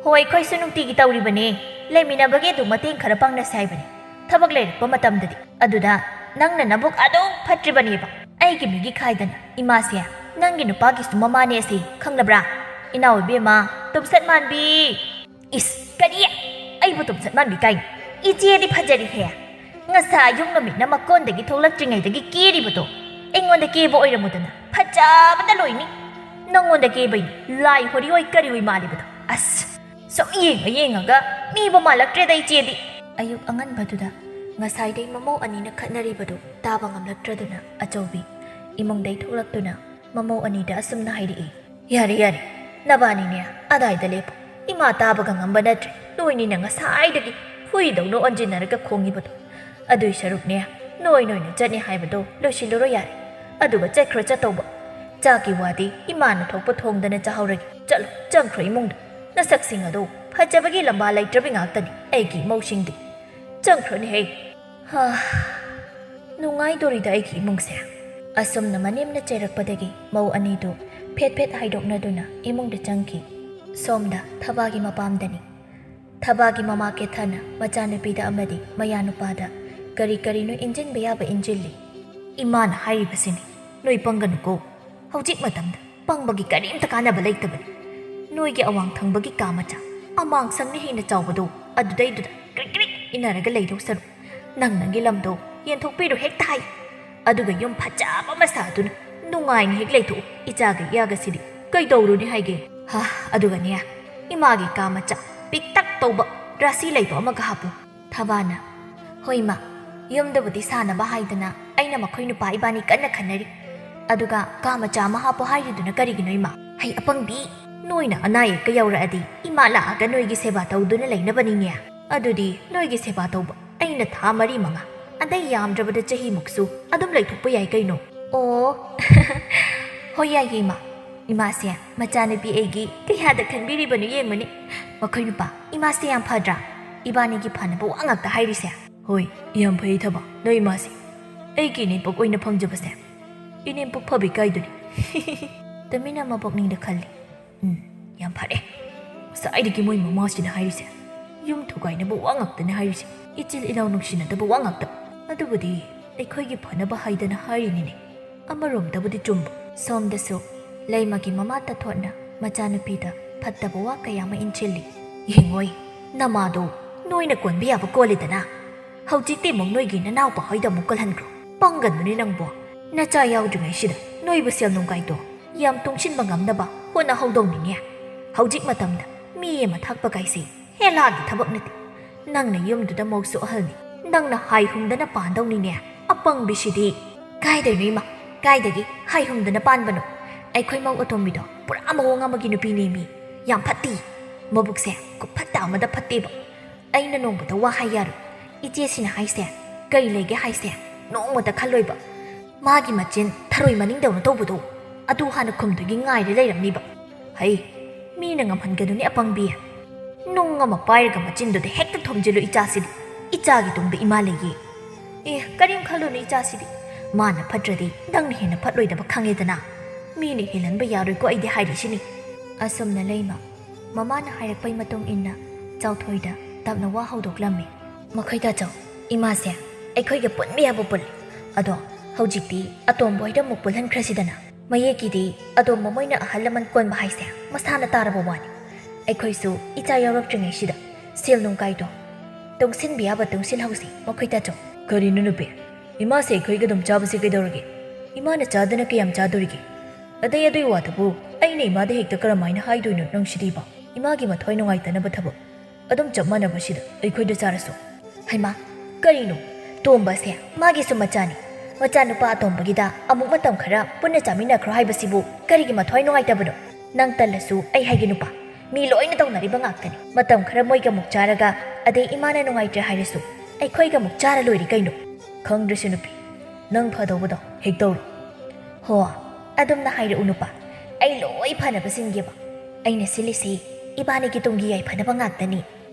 "ꯍꯣꯏ, ꯑꯩꯈꯣꯏꯁꯨ ꯅꯨꯡꯇꯤꯒꯤ ꯇꯧꯔꯤꯕꯅꯦ꯫ ꯂꯩꯃꯤꯟꯅꯕꯒꯤ ꯑꯗꯨꯝ ꯃꯇꯦꯡ ꯈꯔ ꯄꯥꯡꯅꯁꯦ ꯍꯥꯏꯕꯅꯦ, ꯊꯕꯛ ꯂꯩꯔꯛꯄ ꯃꯇꯝꯗꯗꯤ꯫ ꯑꯗꯨꯗ ꯅꯪꯅ ꯅꯕꯨꯛ ꯑꯗꯨꯝ ꯐꯠꯇ꯭ꯔꯤꯕꯅꯦꯕ꯫ ꯑꯩꯒꯤ ꯃꯤꯒꯤ ꯈꯥꯏꯗꯅ ꯏꯃꯥꯁꯦ ꯅꯪꯒꯤ ꯅꯨꯄꯥꯒꯤꯁꯨ ꯃꯃꯥꯅꯦ ꯑꯁꯤ ꯈꯪꯂꯕ꯭ꯔꯥ? ꯏꯅꯥꯎ ꯏꯕꯦꯝꯃ, ꯇꯨꯝꯁꯠ ꯃꯥꯟꯕꯤ꯫" "ꯏꯁ, ꯀꯔꯤ? ꯑꯩꯕꯨ ꯇꯨꯝꯁꯠ ꯃꯥꯟꯕꯤ ꯀꯥꯏꯅ? ꯏꯆꯦꯗꯤ ꯐꯖꯔꯤꯍꯦ꯫ ꯉꯁꯥ ꯑꯌꯨꯛ ꯅꯨꯃꯤꯠꯅ ꯃꯀꯣꯟꯗꯒꯤ ꯊꯣꯛꯂꯛꯇ꯭ꯔꯤꯉꯩꯗꯒꯤ ꯀꯦꯔꯤꯕꯗꯣ ꯑꯩꯉꯣꯟꯗ ꯀꯦꯕ ꯑꯣꯏꯔꯝꯃꯨꯗꯅ, ꯐꯖꯕꯗ ꯂꯣꯏꯅꯤ꯫ ꯅꯪꯉꯣꯟꯗ ꯀꯦꯕꯩꯅꯤ ꯂꯥꯏ ꯍꯣꯔꯤ ꯑꯣꯏ ꯀꯔꯤ ꯑꯣꯏ ꯃꯥꯜꯂꯤꯕꯗꯣ꯫ ꯑꯁ, ꯁꯨꯝ ꯌꯦꯡꯉ ꯌꯦꯡꯉꯒ ꯃꯤꯕꯨ ꯃꯥꯜꯂꯛꯇ꯭ꯔꯦꯗ ꯏꯆꯦꯗꯤ꯫" ꯑꯌꯨꯛ ꯑꯉꯟꯕꯗꯨꯗ ꯉꯁꯥꯏꯗꯩ ꯃꯃꯧ ꯑꯅꯤꯅ ꯈꯠꯅꯔꯤꯕꯗꯨ ꯇꯥꯕ ꯉꯝꯂꯛꯇ꯭ꯔꯗꯨꯅ ꯑꯆꯧꯕꯤ ꯏꯃꯨꯡꯗꯩ ꯊꯣꯛꯂꯛꯇꯨꯅ ꯃꯃꯧ ꯑꯅꯤꯗ ꯑꯁꯨꯝꯅ ꯍꯥꯏꯔꯛꯏ꯫ "ꯌꯥꯔꯦ, ꯌꯥꯔꯦ, ꯅꯕꯥꯅꯤꯅꯦ ꯑꯗꯥꯏꯗ ꯂꯦꯞꯄꯨ꯫ ꯏꯃꯥ ꯇꯥꯕꯒ ꯉꯝꯕ ꯅꯠꯇ꯭ꯔꯦ꯫ ꯅꯣꯏꯅꯤꯅ ꯉꯁꯥꯏꯗꯒꯤ ꯍꯨꯏꯗꯧꯅ ꯑꯣꯟꯁꯤꯟꯅꯔꯒ ꯈꯣꯡꯉꯤꯕꯗꯣ꯫ ꯑꯗꯨꯏ ꯁꯔꯨꯛꯅꯦ, ꯅꯣꯏ ꯅꯣꯏꯅ ꯆꯠꯅꯤ ꯍꯥꯏꯕꯗꯣ ꯂꯣꯏꯁꯤꯜꯂꯨꯔꯣ ꯌꯥꯔꯦ꯫ ꯑꯗꯨꯒ ꯆꯠꯈ꯭ꯔꯣ ꯆꯠꯇꯧꯕ꯫ ꯆꯥꯛꯀꯤ ꯋꯥꯗꯤ ꯏꯃꯥꯅ ꯊꯣꯛꯄ ꯊꯣꯡꯗꯅ ꯆꯥꯍꯧꯔꯒꯦ꯫ ꯆꯠꯂꯣ, ꯆꯪꯈ꯭ꯔꯣ ꯏꯃꯨꯡꯗ꯫ ꯅꯁꯛꯁꯤꯡ ꯑꯗꯣ ꯐꯖꯕꯒꯤ ꯂꯝꯕꯥ ꯂꯩꯇ꯭ꯔꯕꯤ ꯉꯥꯛꯇꯅꯤ ꯑꯩꯒꯤ ꯏꯃꯧꯁꯤꯡꯗꯤ꯫ ꯆꯪꯈ꯭ꯔꯣꯅꯦꯍꯦ꯫" ꯍꯥ, ꯅꯨꯡꯉꯥꯏꯗꯣꯔꯤꯗ ꯑꯩꯒꯤ ꯏꯃꯨꯡꯁꯦ꯫ ꯑꯁꯨꯝꯅ ꯃꯅꯦꯝꯅ ꯆꯩꯔꯛꯄꯗꯒꯤ ꯃꯧ ꯑꯅꯤꯗꯨ ꯐꯦꯠ ꯐꯦꯠ ꯍꯥꯏꯗꯣꯛꯅꯗꯨꯅ ꯏꯃꯨꯡꯗ ꯆꯪꯈꯤ꯫ ꯁꯣꯝꯗ ꯊꯕꯥꯒꯤ ꯃꯄꯥꯝꯗꯅꯤ꯫ ꯊꯕꯥꯒꯤ ꯃꯃꯥ ꯀꯦꯊꯥꯅ ꯃꯆꯥꯅꯨꯄꯤꯗ ꯑꯃꯗꯤ ꯃꯌꯥꯅꯨꯄꯥꯗ ꯀꯔꯤ ꯀꯔꯤꯅꯣ ꯏꯟꯖꯤꯟꯕ ꯌꯥꯕ ꯏꯟꯖꯤꯜꯂꯤ꯫ "ꯏꯃꯥꯅ ꯍꯥꯏꯔꯤꯕꯁꯤꯅꯤ, ꯅꯣꯏ ꯄꯪꯒꯅꯨꯀꯣ꯫ ꯍꯧꯖꯤꯛ ꯃꯇꯝꯗ ꯄꯪꯕꯒꯤ ꯀꯔꯤꯝꯇ ꯀꯥꯟꯅꯕ ꯂꯩꯇꯕꯅꯤ꯫ ꯅꯣꯏꯒꯤ ꯑꯋꯥꯡ ꯊꯪꯕꯒꯤ ꯀꯥ ꯃꯆꯥ, ꯑꯃꯥꯡ ꯁꯪꯅ ꯍꯦꯟꯅ ꯆꯥꯎꯕꯗꯣ, ꯑꯗꯨꯗꯩꯗꯨꯗ ꯀ꯭ꯔꯤꯛ ꯀ꯭ꯔꯤꯛ ꯏꯟꯅꯔꯒ ꯂꯩꯗꯧ ꯁꯔꯨꯛ ꯅꯪ ꯅꯪꯒꯤ ꯂꯝꯗꯣ ꯌꯦꯟꯊꯣꯛꯄꯤꯔꯣ ꯍꯦꯛꯇ ꯍꯥꯏ꯫ ꯑꯗꯨꯒ ꯌꯨꯝ ꯐꯖꯕ ꯑꯃ ꯁꯥꯗꯨꯅ ꯅꯨꯡꯉꯥꯏꯅ ꯍꯦꯛ ꯂꯩꯊꯣꯛꯎ꯫ ꯏꯆꯥꯒ ꯏꯌꯥꯒꯁꯤꯗꯤ ꯀꯩꯗꯧꯔꯨꯅꯤ ꯍꯥꯏꯒꯦ? ꯍꯥ, ꯑꯗꯨꯒꯅꯦ, ꯏꯃꯥꯒꯤ ꯀꯥ ꯃꯆꯥ ꯄꯤꯛꯇꯛ ꯇꯧꯕ ꯔꯥꯁꯤ ꯂꯩꯕ ꯑꯃꯒ ꯍꯥꯞꯄꯨ꯫ ꯊꯕꯥꯅ, "ꯍꯣꯏ ꯏꯃꯥ, ꯌꯨꯝꯗꯕꯨꯗꯤ ꯁꯥꯅꯕ ꯍꯥꯏꯗꯅ ꯑꯩꯅ ꯃꯈꯣꯏ ꯅꯨꯄꯥ ꯏꯕꯥꯅꯤ ꯀꯟꯅ ꯈꯟꯅꯔꯤ꯫ ꯑꯗꯨꯒ ꯀꯥ ꯃꯆꯥ ꯑꯃ ꯍꯥꯞꯄꯣ ꯍꯥꯏꯔꯤꯗꯨꯅ ꯀꯔꯤꯒꯤꯅꯣ ꯏꯃꯥ?" "ꯍꯩ ꯑꯄꯪꯕꯤ, ꯅꯣꯏꯅ ꯑꯅꯥ ꯑꯌꯦꯛꯀ ꯌꯧꯔꯛꯑꯗꯤ ꯏꯃꯥ ꯂꯥꯛꯑꯒ ꯅꯣꯏꯒꯤ ꯁꯦꯕꯥ ꯇꯧꯗꯨꯅ ꯂꯩꯅꯕꯅꯤꯅꯦ꯫ ꯑꯗꯨꯗꯤ ꯅꯣꯏꯒꯤ ꯁꯦꯕꯥ ꯇꯧꯕ ꯑꯩꯅ ꯊꯥ ꯃꯔꯤ ꯃꯉꯥ, ꯑꯗꯩ ꯌꯥꯝꯗ꯭ꯔꯕꯗ ꯆꯍꯤꯃꯨꯛꯁꯨ ꯑꯗꯨꯝ ꯂꯩꯊꯣꯛꯄ ꯌꯥꯏ ꯀꯩꯅꯣ?" "ꯑꯣ, ꯍꯣꯏ ꯌꯥꯏꯌꯦ ꯏꯃꯥ꯫ ꯏꯃꯥꯁꯦ ꯃꯆꯥꯅꯨꯄꯤ ꯑꯩꯒꯤ ꯀꯌꯥꯗ ꯈꯟꯕꯤꯔꯤꯕꯅꯣ ꯌꯦꯡꯉꯨꯅꯦ꯫ ꯃꯈꯣꯏ ꯅꯨꯄꯥ, ꯏꯃꯥꯁꯦ ꯌꯥꯝ ꯐꯗ꯭ꯔꯥ? ꯏꯕꯥꯅꯤꯒꯤ ꯐꯅꯕ ꯋꯥ ꯉꯥꯛꯇ ꯍꯥꯏꯔꯤꯁꯦ꯫" "ꯍꯣꯏ, ꯌꯥꯝ ꯐꯩ ꯊꯕ, ꯅꯣꯏ ꯏꯃꯥꯁꯦ꯫ ꯑꯩꯒꯤ ꯏꯅꯦꯝꯄꯣꯛ ꯑꯣꯏꯅ ꯐꯪꯖꯕꯁꯦ ꯏꯅꯦꯝꯄꯣꯛ ꯐꯕꯤ ꯀꯥꯏꯗꯨꯅꯤ꯫" ꯇꯨꯃꯤꯟꯅ ꯃꯄꯨꯛꯅꯤꯡꯗ ꯈꯜꯂꯤ꯫ "ꯎꯝ, ꯌꯥꯝ ꯐꯔꯦ꯫ ꯉꯁꯥꯏꯗꯒꯤ ꯃꯣꯏ ꯃꯃꯥꯁꯤꯅ ꯍꯥꯏꯔꯤꯁꯦ ꯌꯨꯝ ꯊꯨꯒꯥꯏꯅꯕ ꯋꯥ ꯉꯥꯛꯇꯅꯦ ꯍꯥꯏꯔꯤꯁꯦ꯫ ꯏꯆꯤꯜ ꯏꯅꯥꯎ ꯅꯨꯡꯁꯤꯅꯗꯕ ꯋꯥ ꯉꯥꯛꯇ꯫ ꯑꯗꯨꯕꯨꯗꯤ ꯑꯩꯈꯣꯏꯒꯤ ꯐꯅꯕ ꯍꯥꯏꯗꯅ ꯍꯥꯏꯔꯤꯅꯤꯅꯦ꯫" ꯑꯃꯔꯣꯝꯗꯕꯨꯗꯤ ꯆꯨꯝꯕ꯫ ꯁꯣꯝꯗꯁꯨ ꯂꯩꯃꯒꯤ ꯃꯃꯥ ꯇꯥꯊꯣꯠꯅ ꯃꯆꯥꯅꯨꯄꯤꯗ ꯐꯠꯇꯕ ꯋꯥ ꯀꯌꯥ ꯑꯃ ꯏꯟꯁꯤꯜꯂꯤ꯫ "ꯌꯦꯡꯉꯣꯏ, ꯅꯃꯥꯗꯣ ꯅꯣꯏꯅ ꯀꯣꯟꯕ ꯌꯥꯕ ꯀꯣꯜꯂꯤꯗꯅ꯫ ꯍꯧꯖꯤꯛꯇꯤ ꯑꯃꯨꯛ ꯅꯣꯏꯒꯤ ꯅꯅꯥꯎꯄꯥ ꯍꯣꯏꯗ ꯑꯃꯨꯛ ꯀꯣꯜꯍꯟꯈ꯭ꯔꯣ꯫ ꯄꯪꯒꯅꯨꯅꯦ ꯅꯪꯕꯣ꯫ ꯅꯆꯥ ꯌꯥꯎꯗ꯭ꯔꯤꯉꯩꯁꯤꯗ ꯅꯣꯏꯕꯨ ꯁꯦꯜ ꯅꯨꯡ ꯀꯥꯏꯗꯣ ꯌꯥꯝ ꯇꯨꯡꯁꯤꯟꯕ ꯉꯝꯅꯕ ꯍꯣꯠꯅꯍꯧꯗꯧꯅꯤꯅꯦ꯫ ꯍꯧꯖꯤꯛ ꯃꯇꯝꯗ ꯃꯤ ꯑꯃ ꯊꯥꯛꯄ ꯀꯥꯏꯁꯦ ꯍꯦꯂꯥꯒꯤ ꯊꯕꯛ ꯅꯠꯇꯦ꯫ ꯅꯪꯅ ꯌꯨꯝꯗꯨꯗ ꯃꯧꯁꯨ ꯑꯍꯜꯅꯤ꯫ ꯅꯪꯅ ꯍꯥꯏ ꯍꯨꯝꯗꯅ ꯄꯥꯟꯗꯧꯅꯤꯅꯦ, ꯑꯄꯪꯕꯤꯁꯤꯗꯤ꯫" "ꯀꯥꯏꯗꯩꯅꯣ ꯏꯃꯥ, ꯀꯥꯏꯗꯒꯤ ꯍꯥꯏ ꯍꯨꯝꯗꯅ ꯄꯥꯟꯕꯅꯣ? ꯑꯩꯈꯣꯏ ꯃꯧ ꯑꯇꯣꯝꯕꯤꯗꯣ ꯄꯨꯔꯥ ꯃꯑꯣꯡ ꯑꯃꯒꯤ ꯅꯨꯄꯤꯅꯦꯃꯤ꯫ ꯌꯥꯝ ꯐꯠꯇꯦ꯫ ꯃꯕꯨꯛꯁꯦ ꯈꯨꯐꯠꯇ ꯑꯃꯗ ꯐꯠꯇꯦꯕ꯫ ꯑꯩꯅ ꯅꯣꯡꯃꯇ ꯋꯥ ꯍꯥꯏ ꯌꯥꯔꯣꯏ꯫ ꯏꯆꯦꯁꯤꯅ ꯍꯥꯏꯁꯦ ꯀꯩ ꯂꯩꯒꯦ ꯍꯥꯏꯁꯦ ꯅꯣꯡꯃꯇ ꯈꯜꯂꯣꯏꯕ꯫ ꯃꯥꯒꯤ ꯃꯆꯤꯟ ꯊꯔꯣꯏ ꯃꯅꯤꯡꯗꯧꯅ ꯇꯧꯕꯗꯣ, ꯑꯗꯨ ꯍꯥꯟꯅ ꯈꯨꯝꯗꯣꯏꯒꯤ ꯉꯥꯏꯔ ꯂꯩꯔꯝꯅꯤꯕ꯫ ꯍꯩ, ꯃꯤꯅ ꯉꯝꯍꯟꯒꯅꯨꯅꯦ ꯑꯄꯪꯕꯤ꯫ ꯅꯨꯡ ꯑꯃ ꯄꯥꯏꯔꯒ ꯃꯆꯤꯟꯗꯨꯗ ꯍꯦꯛꯇ ꯊꯣꯝꯖꯤꯜꯂꯨ ꯏꯆꯥꯁꯤꯗꯤ꯫ ꯏꯆꯥꯒꯤ ꯇꯨꯡꯗ ꯏꯃꯥ ꯂꯩꯌꯦ꯫ ꯑꯦ, ꯀꯔꯤꯝ ꯈꯜꯂꯨꯅꯨ ꯏꯆꯥꯁꯤꯗꯤ꯫ ꯃꯥꯅ ꯐꯠꯇ꯭ꯔꯗꯤ ꯅꯪꯅ ꯍꯦꯟꯅ ꯐꯠꯂꯣꯏꯗꯕ ꯈꯪꯉꯦꯗꯅ꯫ ꯃꯤꯅ ꯍꯦꯜꯍꯟꯕ ꯌꯥꯔꯣꯏꯀꯣ ꯑꯩꯗꯤ ꯍꯥꯏꯔꯤꯁꯤꯅꯤ꯫ ꯑꯁꯨꯝꯅ ꯂꯩꯃ ꯃꯃꯥꯅ ꯍꯥꯏꯔꯛꯄꯩ ꯃꯇꯨꯡ ꯏꯟꯅ ꯆꯥꯎꯊꯣꯏꯗ ꯇꯞꯅ ꯋꯥ ꯍꯧꯗꯣꯛꯂꯝꯃꯤ꯫ ꯃꯈꯣꯏ ꯇꯥꯆꯧ, ꯏꯃꯥꯁꯦ ꯑꯩꯈꯣꯏꯒ ꯄꯨꯟꯕ ꯌꯥꯕ ꯄꯨꯜꯂꯤ꯫ ꯑꯗꯣ ꯍꯧꯖꯤꯛꯇꯤ ꯑꯇꯣꯝꯕ ꯍꯣꯏꯗ ꯑꯃꯨꯛ ꯄꯨꯜꯍꯟꯈ꯭ꯔꯁꯤꯗꯅ꯫ ꯃꯌꯦꯛꯀꯤꯗꯤ ꯑꯇꯣꯝꯕ ꯃꯣꯏꯅ ꯑꯍꯜ ꯂꯃꯟ ꯀꯣꯟꯕ ꯍꯥꯏꯁꯦ ꯃꯁꯥꯅ ꯇꯥꯔꯕ ꯋꯥꯅꯤ꯫ ꯑꯩꯈꯣꯏꯁꯨ ꯏꯆꯥ ꯌꯥꯎꯔꯛꯇ꯭ꯔꯤꯉꯩꯁꯤꯗ ꯁꯦꯜ ꯅꯨꯡ ꯀꯥꯏꯗꯣ ꯇꯨꯡꯁꯤꯟꯕ ꯌꯥꯕ ꯇꯨꯡꯁꯤꯜꯍꯧꯁꯤ, ꯃꯈꯣꯏ ꯇꯥꯆꯧ꯫ ꯀꯔꯤꯅꯣ ꯅꯨꯄꯤ? ꯏꯃꯥꯁꯦ ꯑꯩꯈꯣꯏꯒ ꯑꯗꯨꯝ ꯆꯥꯕꯁꯦ ꯀꯩꯗꯧꯔꯒꯦ? ꯏꯃꯥꯅ ꯆꯥꯗꯅ ꯀꯌꯥꯝ ꯆꯥꯗꯣꯔꯤꯒꯦ? ꯑꯗꯩ ꯑꯗꯨꯏ ꯋꯥꯗꯨꯕꯨ ꯑꯩꯅ ꯏꯃꯥꯗ ꯍꯦꯛꯇ ꯀꯔꯝꯍꯥꯏꯅ ꯍꯥꯏꯗꯣꯏꯅꯣ ꯅꯪꯁꯤꯗꯤꯕ? ꯏꯃꯥꯒꯤ ꯃꯊ꯭ꯋꯥꯏ ꯅꯨꯡꯉꯥꯏꯇꯅꯕ ꯊꯕꯛ꯫ ꯑꯗꯨꯝ ꯆꯞ ꯃꯥꯟꯅꯕꯁꯤꯗ ꯑꯩꯈꯣꯏꯗ ꯆꯥꯔꯁꯨ꯫ ꯍꯩꯃꯥ, ꯀꯔꯤꯅꯣ? ꯇꯣꯝꯕꯁꯦ ꯃꯥꯒꯤꯁꯨ ꯃꯆꯥꯅꯤ꯫ ꯃꯆꯥꯅꯨꯄꯥ ꯑꯇꯣꯝꯕꯒꯤꯗ ꯑꯃꯨꯛ ꯃꯇꯝ ꯈꯔ ꯄꯨꯟꯅ ꯆꯥꯃꯤꯟꯅꯈ꯭ꯔꯣ ꯍꯥꯏꯕꯁꯤꯕꯨ ꯀꯔꯤꯒꯤ ꯃꯊ꯭ꯋꯥꯏ ꯅꯨꯡꯉꯥꯏꯇꯕꯅꯣ? ꯅꯪ ꯇꯜꯂꯁꯨ ꯑꯩ ꯍꯥꯏꯒꯦ ꯅꯨꯄꯥ, ꯃꯤ ꯂꯣꯏꯅ ꯇꯧꯅꯔꯤꯕ ꯉꯥꯛꯇꯅꯤ꯫ ꯃꯇꯝ ꯈꯔ ꯃꯣꯏꯒ ꯑꯃꯨꯛ ꯆꯥꯔꯒ ꯑꯗꯩ ꯏꯃꯥꯅ ꯅꯨꯡꯉꯥꯏꯇ꯭ꯔꯦ ꯍꯥꯏꯔꯁꯨ ꯑꯩꯈꯣꯏꯒ ꯑꯃꯨꯛ ꯆꯥꯔ ꯂꯣꯏꯔꯦ ꯀꯩꯅꯣ꯫ ꯈꯪꯗ꯭ꯔꯁꯨ ꯅꯨꯄꯤ, ꯅꯪ ꯐꯗꯧꯕꯗꯣ ꯍꯦꯛ ꯇꯧꯔꯣ꯫ ꯍꯣ, ꯑꯗꯨꯝꯅ ꯍꯥꯏꯔꯛꯎ ꯅꯨꯄꯥ, ꯑꯩ ꯂꯣꯏ ꯐꯅꯕ ꯁꯤꯟꯒꯦꯕ꯫ ꯑꯩꯅ ꯁꯤꯜꯂꯤꯁꯤ ꯏꯕꯥꯅꯤꯒꯤ ꯇꯨꯡꯒꯤ ꯌꯥꯏꯐꯅꯕ ꯉꯥꯛꯇꯅꯤ꯫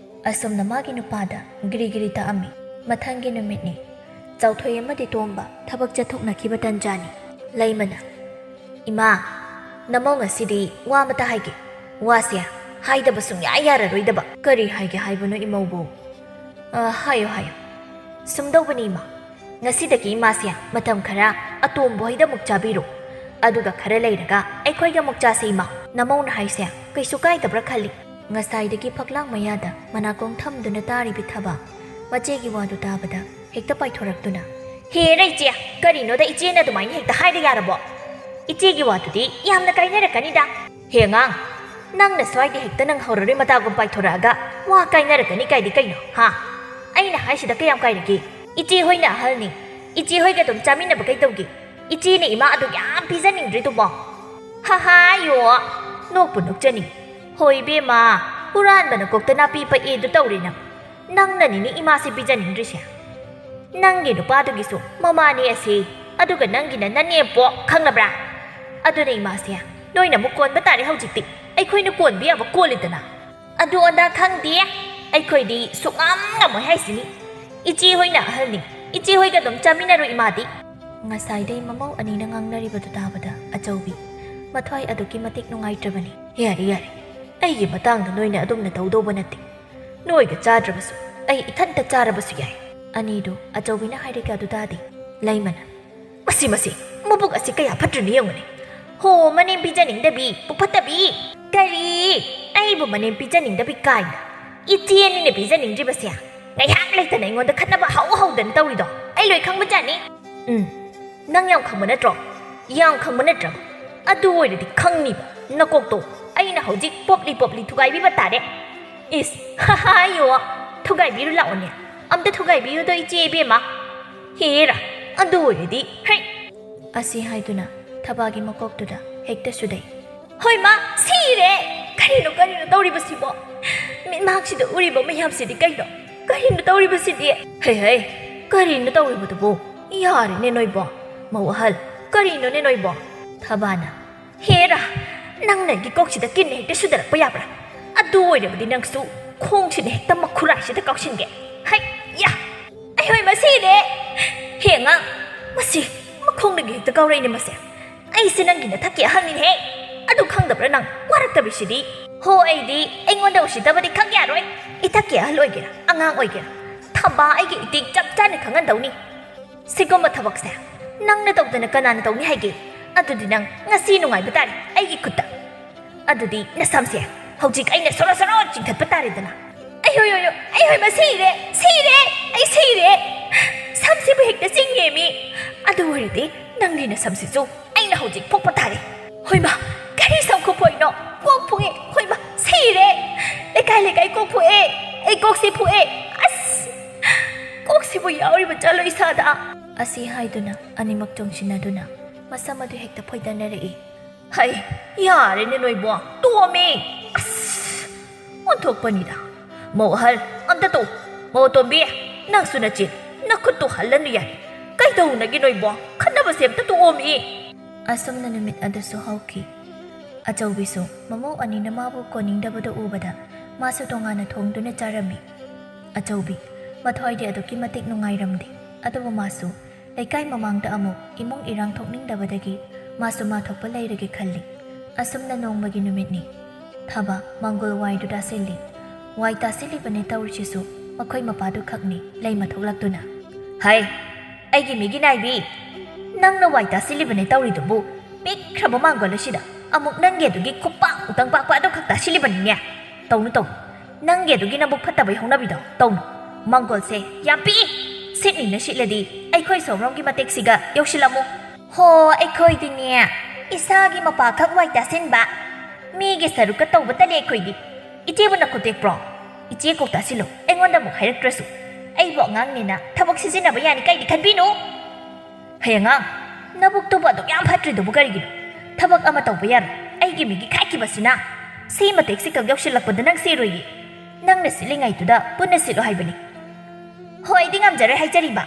ꯑꯁꯨꯝꯅ ꯃꯥꯒꯤ ꯅꯨꯄꯥꯗ ꯒꯤꯔꯤ ꯒꯤꯔꯤ ꯇꯛꯑꯝꯃꯤ꯫ ꯃꯊꯪꯒꯤ ꯅꯨꯃꯤꯠꯅꯤ꯫ ꯆꯥꯎꯊꯣꯏ ꯑꯃꯗꯤ ꯇꯣꯝꯕ ꯊꯕꯛ ꯆꯠꯊꯣꯛꯅꯈꯤꯕ ꯇꯟꯖꯥꯅꯤ꯫ ꯂꯩꯃꯅ, "ꯏꯃꯥ, ꯅꯃꯧ ꯉꯁꯤꯗꯤ ꯋꯥ ꯑꯃꯇ ꯍꯥꯏꯒꯦ꯫ ꯋꯥꯁꯦ ꯍꯥꯏꯗꯕ ꯁꯨꯡꯌꯥ ꯌꯥꯔꯔꯣꯏꯗꯕ꯫" "ꯀꯔꯤ ꯍꯥꯏꯒꯦ ꯍꯥꯏꯕꯅꯣ ꯏꯃꯧꯕꯨ?" "ꯑ, ꯍꯥꯏꯌꯨ, ꯍꯥꯏꯌꯨ꯫" "ꯁꯨꯝꯗꯧꯕꯅꯤ ꯏꯃꯥ, ꯉꯁꯤꯗꯒꯤ ꯏꯃꯥꯁꯦ ꯃꯇꯝ ꯈꯔ ꯑꯇꯣꯝꯕ ꯍꯣꯏꯗ ꯑꯃꯨꯛ ꯆꯥꯕꯤꯔꯣ꯫ ꯑꯗꯨꯒ ꯈꯔ ꯂꯩꯔꯒ ꯑꯩꯈꯣꯏꯒ ꯑꯃꯨꯛ ꯆꯥꯁꯦ ꯏꯃꯥ꯫ ꯅꯃꯧꯅ ꯍꯥꯏꯁꯦ ꯀꯩꯁꯨ ꯀꯥꯏꯗꯕ꯭ꯔꯥ ꯈꯜꯂꯤ꯫" ꯉꯁꯥꯏꯗꯒꯤ ꯐꯛꯂꯥꯡ ꯃꯌꯥꯗ ꯃꯅꯥꯀꯣꯡ ꯊꯝꯗꯨꯅ ꯇꯥꯔꯤꯕꯤ ꯊꯕ ꯃꯆꯦꯒꯤ ꯋꯥꯗꯨ ꯇꯥꯕꯗ ꯍꯦꯛꯇ ꯄꯥꯏꯊꯣꯔꯛꯇꯨꯅ, "ꯍꯦꯔ ꯏꯆꯦ, ꯀꯔꯤꯅꯣꯗ ꯏꯆꯦꯅ ꯑꯗꯨꯃꯥꯏꯅ ꯍꯦꯛꯇ ꯍꯥꯏꯔ ꯌꯥꯔꯕꯣ? ꯏꯆꯦꯒꯤ ꯋꯥꯗꯨꯗꯤ ꯌꯥꯝꯅ ꯀꯥꯏꯅꯔꯛꯀꯅꯤꯗ꯫" "ꯍꯦ ꯑꯉꯥꯡ, ꯅꯪꯅ ꯁ꯭ꯋꯥꯏꯗ ꯍꯦꯛꯇ ꯅꯪ ꯍꯧꯔꯔꯣꯏ ꯃꯇꯥꯒꯨꯝ ꯄꯥꯏꯊꯣꯔꯛꯑꯒ ꯋꯥ ꯀꯥꯏꯅꯔꯛꯀꯅꯤ ꯀꯥꯏꯗꯤ ꯀꯩꯅꯣ, ꯍꯥ? ꯑꯩꯅ ꯍꯥꯏꯁꯤꯗ ꯀꯌꯥꯝ ꯀꯥꯏꯔꯒꯦ? ꯏꯆꯦ ꯍꯣꯏꯅ ꯑꯍꯜꯅꯤ꯫ ꯏꯆꯦ ꯍꯣꯏꯒ ꯑꯗꯨꯝ ꯆꯥꯃꯤꯟꯅꯕ ꯀꯩꯗꯧꯒꯦ? ꯏꯆꯦꯅ ꯏꯃꯥ ꯑꯗꯨ ꯌꯥꯝ ꯄꯤꯖꯅꯤꯡꯗ꯭ꯔꯤꯗꯨꯕꯣ?" "ꯍꯥ ꯍꯥ, ꯌꯣ, ꯅꯣꯛꯄꯨ ꯅꯣꯛꯆꯅꯤꯡ꯫ ꯍꯣꯏ ꯏꯕꯦꯝꯃ, ꯍꯨꯔꯥꯟꯕꯅ ꯀꯣꯛꯇ ꯅꯥꯄꯤ ꯄꯛꯑꯦ ꯑꯗꯨ ꯇꯧꯔꯦ ꯅꯪ꯫ ꯅꯪꯅꯅꯤꯅꯦ ꯏꯃꯥꯁꯦ ꯄꯤꯖꯅꯤꯡꯗ꯭ꯔꯤꯁꯦ꯫ ꯅꯪꯒꯤ ꯅꯨꯄꯥꯗꯨꯒꯤꯁꯨ ꯃꯃꯥꯅꯦ ꯑꯁꯤ, ꯑꯗꯨꯒ ꯅꯪꯒꯤꯅ ꯅꯅꯦꯝꯄꯣꯛ, ꯈꯪꯉꯕ꯭ꯔꯥ? ꯑꯗꯨꯅ ꯏꯃꯥꯁꯦ ꯅꯣꯏꯅ ꯑꯃꯨꯛ ꯀꯣꯟꯕ ꯇꯥꯔꯦ ꯍꯧꯖꯤꯛꯇꯤ꯫ ꯑꯩꯈꯣꯏꯅ ꯀꯣꯟꯕ ꯌꯥꯕ ꯀꯣꯜꯂꯤꯗꯅ꯫ ꯑꯗꯨ ꯑꯗꯥ ꯈꯪꯗꯦ, ꯑꯩꯈꯣꯏꯗꯤ ꯁꯨꯛꯉꯝ ꯉꯝꯃꯣꯏ ꯍꯥꯏꯁꯤꯅꯤ꯫ ꯏꯆꯦ ꯍꯣꯏꯅ ꯑꯍꯜꯅꯤ, ꯏꯆꯦ ꯍꯣꯏꯒ ꯑꯗꯨꯝ ꯆꯥꯃꯤꯟꯅꯔꯣ ꯏꯃꯥꯗꯤ꯫" ꯉꯁꯥꯏꯗꯩ ꯃꯃꯧ ꯑꯅꯤꯅ ꯉꯥꯡꯅꯔꯤꯕꯗꯨ ꯇꯥꯕꯗ ꯑꯆꯧꯕꯤ ꯃꯊ꯭ꯋꯥꯏ ꯑꯗꯨꯛꯀꯤ ꯃꯇꯤꯛ ꯅꯨꯡꯉꯥꯏꯇ꯭ꯔꯕꯅꯤ꯫ "ꯌꯥꯔꯦ, ꯌꯥꯔꯦ, ꯑꯩꯒꯤ ꯃꯇꯥꯡꯗ ꯅꯣꯏꯅ ꯑꯗꯨꯝꯅ ꯇꯧꯗꯧꯕ ꯅꯠꯇꯦ꯫ ꯅꯣꯏꯒ ꯆꯥꯗ꯭ꯔꯕꯁꯨ ꯑꯩ ꯏꯊꯟꯇ ꯆꯥꯔꯕꯁꯨ ꯌꯥꯏ꯫" ꯑꯅꯤꯗꯨ ꯑꯆꯧꯕꯤꯅ ꯍꯥꯏꯔꯤꯒ ꯑꯗꯨ ꯇꯥꯗꯦ꯫ ꯂꯩꯃꯅ, "ꯃꯁꯤ, ꯃꯁꯤ, ꯃꯕꯨꯛ ꯑꯁꯤ ꯀꯌꯥ ꯐꯠꯇ꯭ꯔꯤꯅꯣ ꯌꯦꯡꯉꯨꯅꯦ꯫ ꯍꯣ, ꯃꯅꯦꯝ ꯄꯤꯖꯅꯤꯡꯗꯕꯤ, ꯄꯨꯛ ꯐꯠꯇꯕꯤ꯫ ꯀꯔꯤ? ꯑꯩꯕꯨ ꯃꯅꯦꯝ ꯄꯤꯖꯅꯤꯡꯗꯕꯤ ꯀꯥꯏꯅ? ꯏꯆꯦꯅꯤꯅꯦ ꯄꯤꯖꯅꯤꯡꯗ꯭ꯔꯤꯕꯁꯦ꯫ ꯉꯥꯏꯍꯥꯛ ꯂꯩꯇꯅ ꯑꯩꯉꯣꯟꯗ ꯈꯠꯅꯕ ꯍꯧ ꯍꯧꯗꯅ ꯇꯧꯔꯤꯗꯣ ꯑꯩ ꯂꯣꯏ ꯈꯪꯕꯖꯥꯠꯅꯤ꯫ ꯎꯝ, ꯅꯪ ꯌꯥꯝ ꯈꯪꯕ ꯅꯠꯇ꯭ꯔꯣ? ꯌꯥꯝ ꯈꯪꯕ ꯅꯠꯇ꯭ꯔꯕ? ꯑꯗꯨ ꯑꯣꯏꯔꯗꯤ ꯈꯪꯅꯤꯕ ꯅꯀꯣꯛꯇꯣ꯫ ꯑꯩꯅ ꯍꯧꯖꯤꯛ ꯄꯣꯞꯂꯤ ꯄꯣꯞꯂꯤ ꯊꯨꯒꯥꯏꯕꯤꯕ ꯇꯥꯔꯦ꯫ ꯏꯁ, ꯍꯥꯏꯌꯣ, ꯊꯨꯒꯥꯏꯕꯤꯔꯨ ꯂꯥꯛꯑꯣꯅꯦ꯫ ꯑꯝꯇ ꯊꯨꯒꯥꯏꯕꯤꯌꯨꯗꯣ ꯏꯆꯦ ꯏꯕꯦꯝꯃ꯫ ꯍꯦꯔꯥ, ꯑꯗꯨ ꯑꯣꯏꯔꯗꯤ ꯍꯩ꯫ ꯑꯁꯤ ꯍꯥꯏꯗꯨꯅ ꯊꯕꯥꯒꯤ ꯃꯀꯣꯛꯇꯨꯗ ꯍꯦꯛꯇ ꯁꯨꯗꯩ꯫ ꯍꯣꯏ ꯃꯥ, ꯁꯤꯔꯦ! ꯀꯔꯤꯅꯣ, ꯀꯔꯤꯅꯣ ꯇꯧꯔꯤꯕꯁꯤꯕꯣ? ꯃꯤꯠꯃꯥꯡꯁꯤꯗ ꯎꯔꯤꯕ ꯃꯌꯥꯝꯁꯤꯗꯤ ꯀꯩꯅꯣ? ꯀꯔꯤꯅꯣ ꯇꯧꯔꯤꯕꯁꯤꯗꯤ? ꯍꯩ ꯍꯩ, ꯀꯔꯤꯅꯣ ꯇꯧꯔꯤꯕꯗꯨꯕꯨ? ꯌꯥꯔꯦꯅꯦ ꯅꯣꯏꯕꯣ꯫ ꯃꯧ ꯑꯍꯜ, ꯀꯔꯤꯅꯣꯅꯦ ꯅꯣꯏꯕꯣ? ꯊꯕꯥꯅ, ꯍꯦꯔꯥ, ꯅꯪꯅ ꯑꯩꯒꯤ ꯀꯣꯛꯁꯤꯗ ꯀꯤꯟꯅ ꯍꯦꯛꯇ ꯁꯨꯗꯔꯛꯄ ꯌꯥꯕ꯭ꯔꯥ? ꯑꯗꯨ ꯑꯣꯏꯔꯕꯗꯤ ꯅꯪꯁꯨ ꯈꯣꯡꯁꯤꯅ ꯍꯦꯛꯇ ꯃꯈꯨꯔꯥꯏꯁꯤꯗ ꯀꯥꯎꯁꯤꯟꯒꯦ꯫ ꯍꯩ! ꯌꯥ! ꯑꯩꯍꯣꯏ, ꯃꯁꯤꯅꯦ! ꯍꯦ ꯑꯉꯥꯡ, ꯃꯁꯤ ꯃꯈꯣꯡꯗꯒꯤ ꯍꯦꯛꯇ ꯀꯥꯎꯔꯛꯏꯅꯦ ꯃꯁꯦ꯫ ꯑꯩꯁꯦ ꯅꯪꯒꯤ ꯅꯊꯛꯀꯤ ꯑꯍꯜꯅꯤꯅꯦꯍꯦ꯫ ꯑꯗꯨ ꯈꯪꯗꯕ꯭ꯔꯥ ꯅꯪ? ꯋꯥꯔꯛꯇꯕꯤꯁꯤꯗꯤ꯫ ꯍꯣ, ꯑꯩꯗꯤ ꯑꯩꯉꯣꯟꯗ ꯎꯁꯤꯠꯇꯕꯗꯤ ꯈꯪ ꯌꯥꯔꯣꯏ꯫ ꯏꯊꯛꯀꯤ ꯑꯍꯜ ꯑꯣꯏꯒꯦꯔꯥ, ꯑꯉꯥꯡ ꯑꯣꯏꯒꯦꯔꯥ, ꯊꯝꯕꯥ ꯑꯩꯒꯤ ꯏꯇꯤꯛ ꯆꯞ ꯆꯥꯅ ꯈꯪꯍꯟꯗꯧꯅꯤ꯫ ꯁꯤꯒꯨꯝꯕ ꯊꯕꯛꯁꯦ ꯅꯪꯅ ꯇꯧꯗꯅ ꯀꯅꯥꯅ ꯇꯧꯅꯤ ꯍꯥꯏꯒꯦ? ꯑꯗꯨꯗꯤ ꯅꯪ ꯉꯁꯤ ꯅꯨꯡꯉꯥꯏꯕ ꯇꯥꯔꯦ ꯑꯩꯒꯤ ꯈꯨꯠꯇ꯫ ꯑꯗꯨꯗꯤ ꯅꯁꯝꯁꯦ ꯍꯧꯖꯤꯛ ꯑꯩꯅ ꯁꯣꯔꯣ ꯁꯣꯔꯣ ꯆꯤꯡꯊꯠꯄ ꯇꯥꯔꯦꯗꯅ꯫ ꯑꯩ ꯍꯣꯏ, ꯍꯣꯏ, ꯍꯣꯏ, ꯑꯩ ꯍꯣꯏ, ꯃꯁꯤꯔꯦ, ꯁꯤꯔꯦ, ꯑꯩ ꯁꯤꯔꯦ꯫ ꯁꯝꯁꯤꯕꯨ ꯍꯦꯛꯇ ꯆꯤꯡꯉꯦꯃꯤ꯫ ꯑꯗꯨ ꯑꯣꯏꯔꯗꯤ ꯅꯪꯒꯤ ꯅꯁꯝꯁꯤꯁꯨ ꯑꯩꯅ ꯍꯧꯖꯤꯛ ꯐꯨꯛꯄ ꯇꯥꯔꯦ꯫ ꯍꯣꯏꯃ, ꯀꯔꯤ ꯁꯝ ꯈꯨꯐꯣꯏꯅꯣ? ꯀꯣꯛ ꯐꯨꯛꯑꯦ꯫ ꯍꯣꯏꯃ, ꯁꯤꯔꯦ꯫ ꯂꯩꯀꯥꯏ ꯂꯩꯀꯥꯏ ꯀꯣꯛ ꯐꯨꯛꯑꯦ꯫ ꯑꯩ ꯀꯣꯛꯁꯤ ꯐꯨꯛꯑꯦ꯫ ꯑꯁ! ꯀꯣꯛꯁꯤꯕꯨ ꯌꯥꯎꯔꯤꯕ ꯆꯠꯂꯣ ꯏꯁꯥꯗ꯫ ꯑꯁꯤ ꯍꯥꯏꯗꯨꯅ ꯑꯅꯤꯃꯛ ꯆꯣꯡꯁꯤꯟꯅꯗꯨꯅ ꯃꯁꯝ ꯑꯗꯨ ꯍꯦꯛꯇ ꯐꯣꯏꯗꯅꯔꯛꯏ꯫ ꯍꯩ, ꯌꯥꯔꯦꯅꯦ ꯅꯣꯏꯕꯣ, ꯇꯣꯛꯑꯣꯃꯤ꯫ ꯑꯁ! ꯑꯣꯟꯊꯣꯛꯄꯅꯤꯗ꯫ ꯃꯧ ꯑꯍꯜ, ꯑꯝꯇ ꯇꯣꯛꯎ꯫ ꯃꯧ ꯑꯇꯣꯝꯕꯤ, ꯅꯪꯁꯨ ꯅꯆꯤꯟ, ꯅꯈꯨꯠꯇꯨ ꯍꯜꯂꯅꯨ ꯌꯥꯔꯦ꯫ ꯀꯩꯗꯧꯅꯒꯦ ꯅꯣꯏꯕꯣ? ꯈꯠꯅꯕꯁꯦ ꯑꯝꯇ ꯇꯣꯛꯑꯣꯃꯤ꯫ ꯑꯁꯨꯝꯅ ꯅꯨꯃꯤꯠ ꯑꯗꯨꯁꯨ ꯍꯧꯈꯤ꯫ ꯑꯆꯧꯕꯤꯁꯨ ꯃꯃꯧ ꯑꯅꯤꯅ ꯃꯥꯕꯨ ꯀꯣꯟꯅꯤꯡꯗꯕꯗꯨ ꯎꯕꯗ ꯃꯥꯁꯨ ꯇꯣꯉꯥꯟꯅ ꯊꯣꯡꯗꯨꯅ ꯆꯥꯔꯝꯃꯤ꯫ ꯑꯆꯧꯕꯤ ꯃꯊ꯭ꯋꯥꯏꯗꯤ ꯑꯗꯨꯛꯀꯤ ꯃꯇꯤꯛ ꯅꯨꯡꯉꯥꯏꯔꯝꯗꯦ꯫ ꯑꯗꯨꯕꯨ ꯃꯥꯁꯨ ꯂꯩꯀꯥꯏ ꯃꯃꯥꯡꯗ ꯑꯃꯨꯛ ꯏꯃꯨꯡ ꯏꯔꯥꯡ ꯊꯣꯛꯅꯤꯡꯗꯕꯗꯒꯤ ꯃꯥꯁꯨ ꯃꯥ ꯊꯣꯛꯄ ꯂꯩꯔꯒꯦ ꯈꯜꯂꯤ꯫ ꯑꯁꯨꯝꯅ ꯅꯣꯡꯃꯒꯤ ꯅꯨꯃꯤꯠꯅꯤ꯫ ꯊꯕ ꯃꯪꯒꯣꯜ ꯋꯥꯏꯗꯨ ꯇꯥꯁꯤꯜꯂꯤ꯫ ꯋꯥꯏ ꯇꯥꯁꯤꯜꯂꯤꯕꯅꯦ ꯇꯧꯔꯤꯁꯤꯁꯨ ꯃꯈꯣꯏ ꯃꯄꯥꯗꯨ ꯈꯛꯅꯤ ꯂꯩꯃ ꯊꯣꯛꯂꯛꯇꯨꯅ꯫ ꯍꯩ, ꯑꯩꯒꯤ ꯃꯤꯒꯤ ꯅꯥꯏꯕꯤ, ꯅꯪꯅ ꯋꯥꯏ ꯇꯥꯁꯤꯜꯂꯤꯕꯅꯦ ꯇꯧꯔꯤꯗꯨꯕꯨ ꯄꯤꯛꯈ꯭ꯔꯕ ꯃꯥꯡꯒꯣꯜ ꯑꯁꯤꯗ ꯑꯃꯨꯛ ꯅꯪꯒꯤ ꯑꯗꯨꯒꯤ ꯈꯨꯄꯥꯛ ꯎꯇꯪ ꯄꯥꯛꯄ ꯑꯗꯨ ꯈꯛ ꯇꯥꯁꯤꯜꯂꯤꯕꯅꯤꯅꯦ꯫ ꯇꯧꯅꯨ, ꯇꯧꯅꯨ꯫ ꯅꯪꯒꯤ ꯑꯗꯨꯒꯤ ꯅꯕꯨꯛ ꯐꯠꯇꯕꯩ ꯍꯧꯅꯕꯤꯗꯣ ꯇꯧꯅꯨ꯫ ꯃꯪꯒꯣꯜꯁꯦ ꯌꯥꯝ ꯄꯤꯛꯏ꯫ ꯁꯤꯠꯅꯤꯅ ꯁꯤꯠꯂꯗꯤ ꯑꯩꯈꯣꯏ ꯁꯣꯝꯔꯣꯝꯒꯤ ꯃꯇꯦꯛꯁꯤꯒ ꯌꯧꯁꯤꯜꯂꯝꯃꯨ꯫ ꯍꯣ, ꯑꯩꯈꯣꯏꯗꯤꯅꯦ, ꯏꯁꯥꯒꯤ ꯃꯄꯥꯈꯛ ꯋꯥꯏ ꯇꯥꯁꯤꯟꯕ, ꯃꯤꯒꯤ ꯁꯔꯨꯛꯀ ꯇꯧꯕ ꯇꯜꯂꯦ ꯑꯩꯈꯣꯏꯗꯤ꯫ ꯏꯆꯦꯕꯨ ꯅꯈꯨꯠ ꯇꯦꯛꯄ꯭ꯔꯣ? ꯏꯆꯦ ꯀꯣꯛ ꯇꯥꯁꯤꯜꯂꯨ, ꯑꯩꯉꯣꯟꯗ ꯑꯃꯨꯛ ꯍꯥꯏꯔꯛꯇ꯭ꯔꯁꯨ꯫ ꯑꯩꯕꯨ ꯑꯉꯥꯡꯅꯤꯅ ꯊꯕꯛ ꯁꯤꯖꯤꯟꯅꯕ ꯌꯥꯅꯤ ꯀꯥꯏꯗꯤ ꯈꯟꯕꯤꯅꯨ꯫ ꯍꯩ ꯑꯉꯥꯡ, ꯅꯕꯨꯛꯇꯨꯕꯨ ꯑꯗꯨꯛ ꯌꯥꯝ ꯐꯠꯇ꯭ꯔꯤꯗꯨꯕꯨ ꯀꯔꯤꯒꯤꯅꯣ? ꯊꯕꯛ ꯑꯃ ꯇꯧꯕ ꯌꯥꯔꯣꯏ, ꯑꯩꯒꯤ ꯃꯤꯒꯤ ꯈꯥꯏꯈꯤꯕꯁꯤꯅ꯫ ꯁꯤ ꯃꯇꯦꯛꯁꯤ ꯈꯛ ꯌꯧꯁꯤꯜꯂꯛꯄꯗ ꯅꯪ ꯁꯤꯔꯣꯏꯌꯦ꯫ ꯅꯪꯅ ꯁꯤꯠꯂꯤꯉꯩꯗꯨꯗ ꯄꯨꯟꯅ ꯁꯤꯠꯂꯣ ꯍꯥꯏꯕꯅꯤ꯫ ꯍꯣꯏ, ꯑꯩꯗꯤ ꯉꯝꯖꯔꯣꯏ ꯍꯥꯏꯖꯔꯤꯕ꯫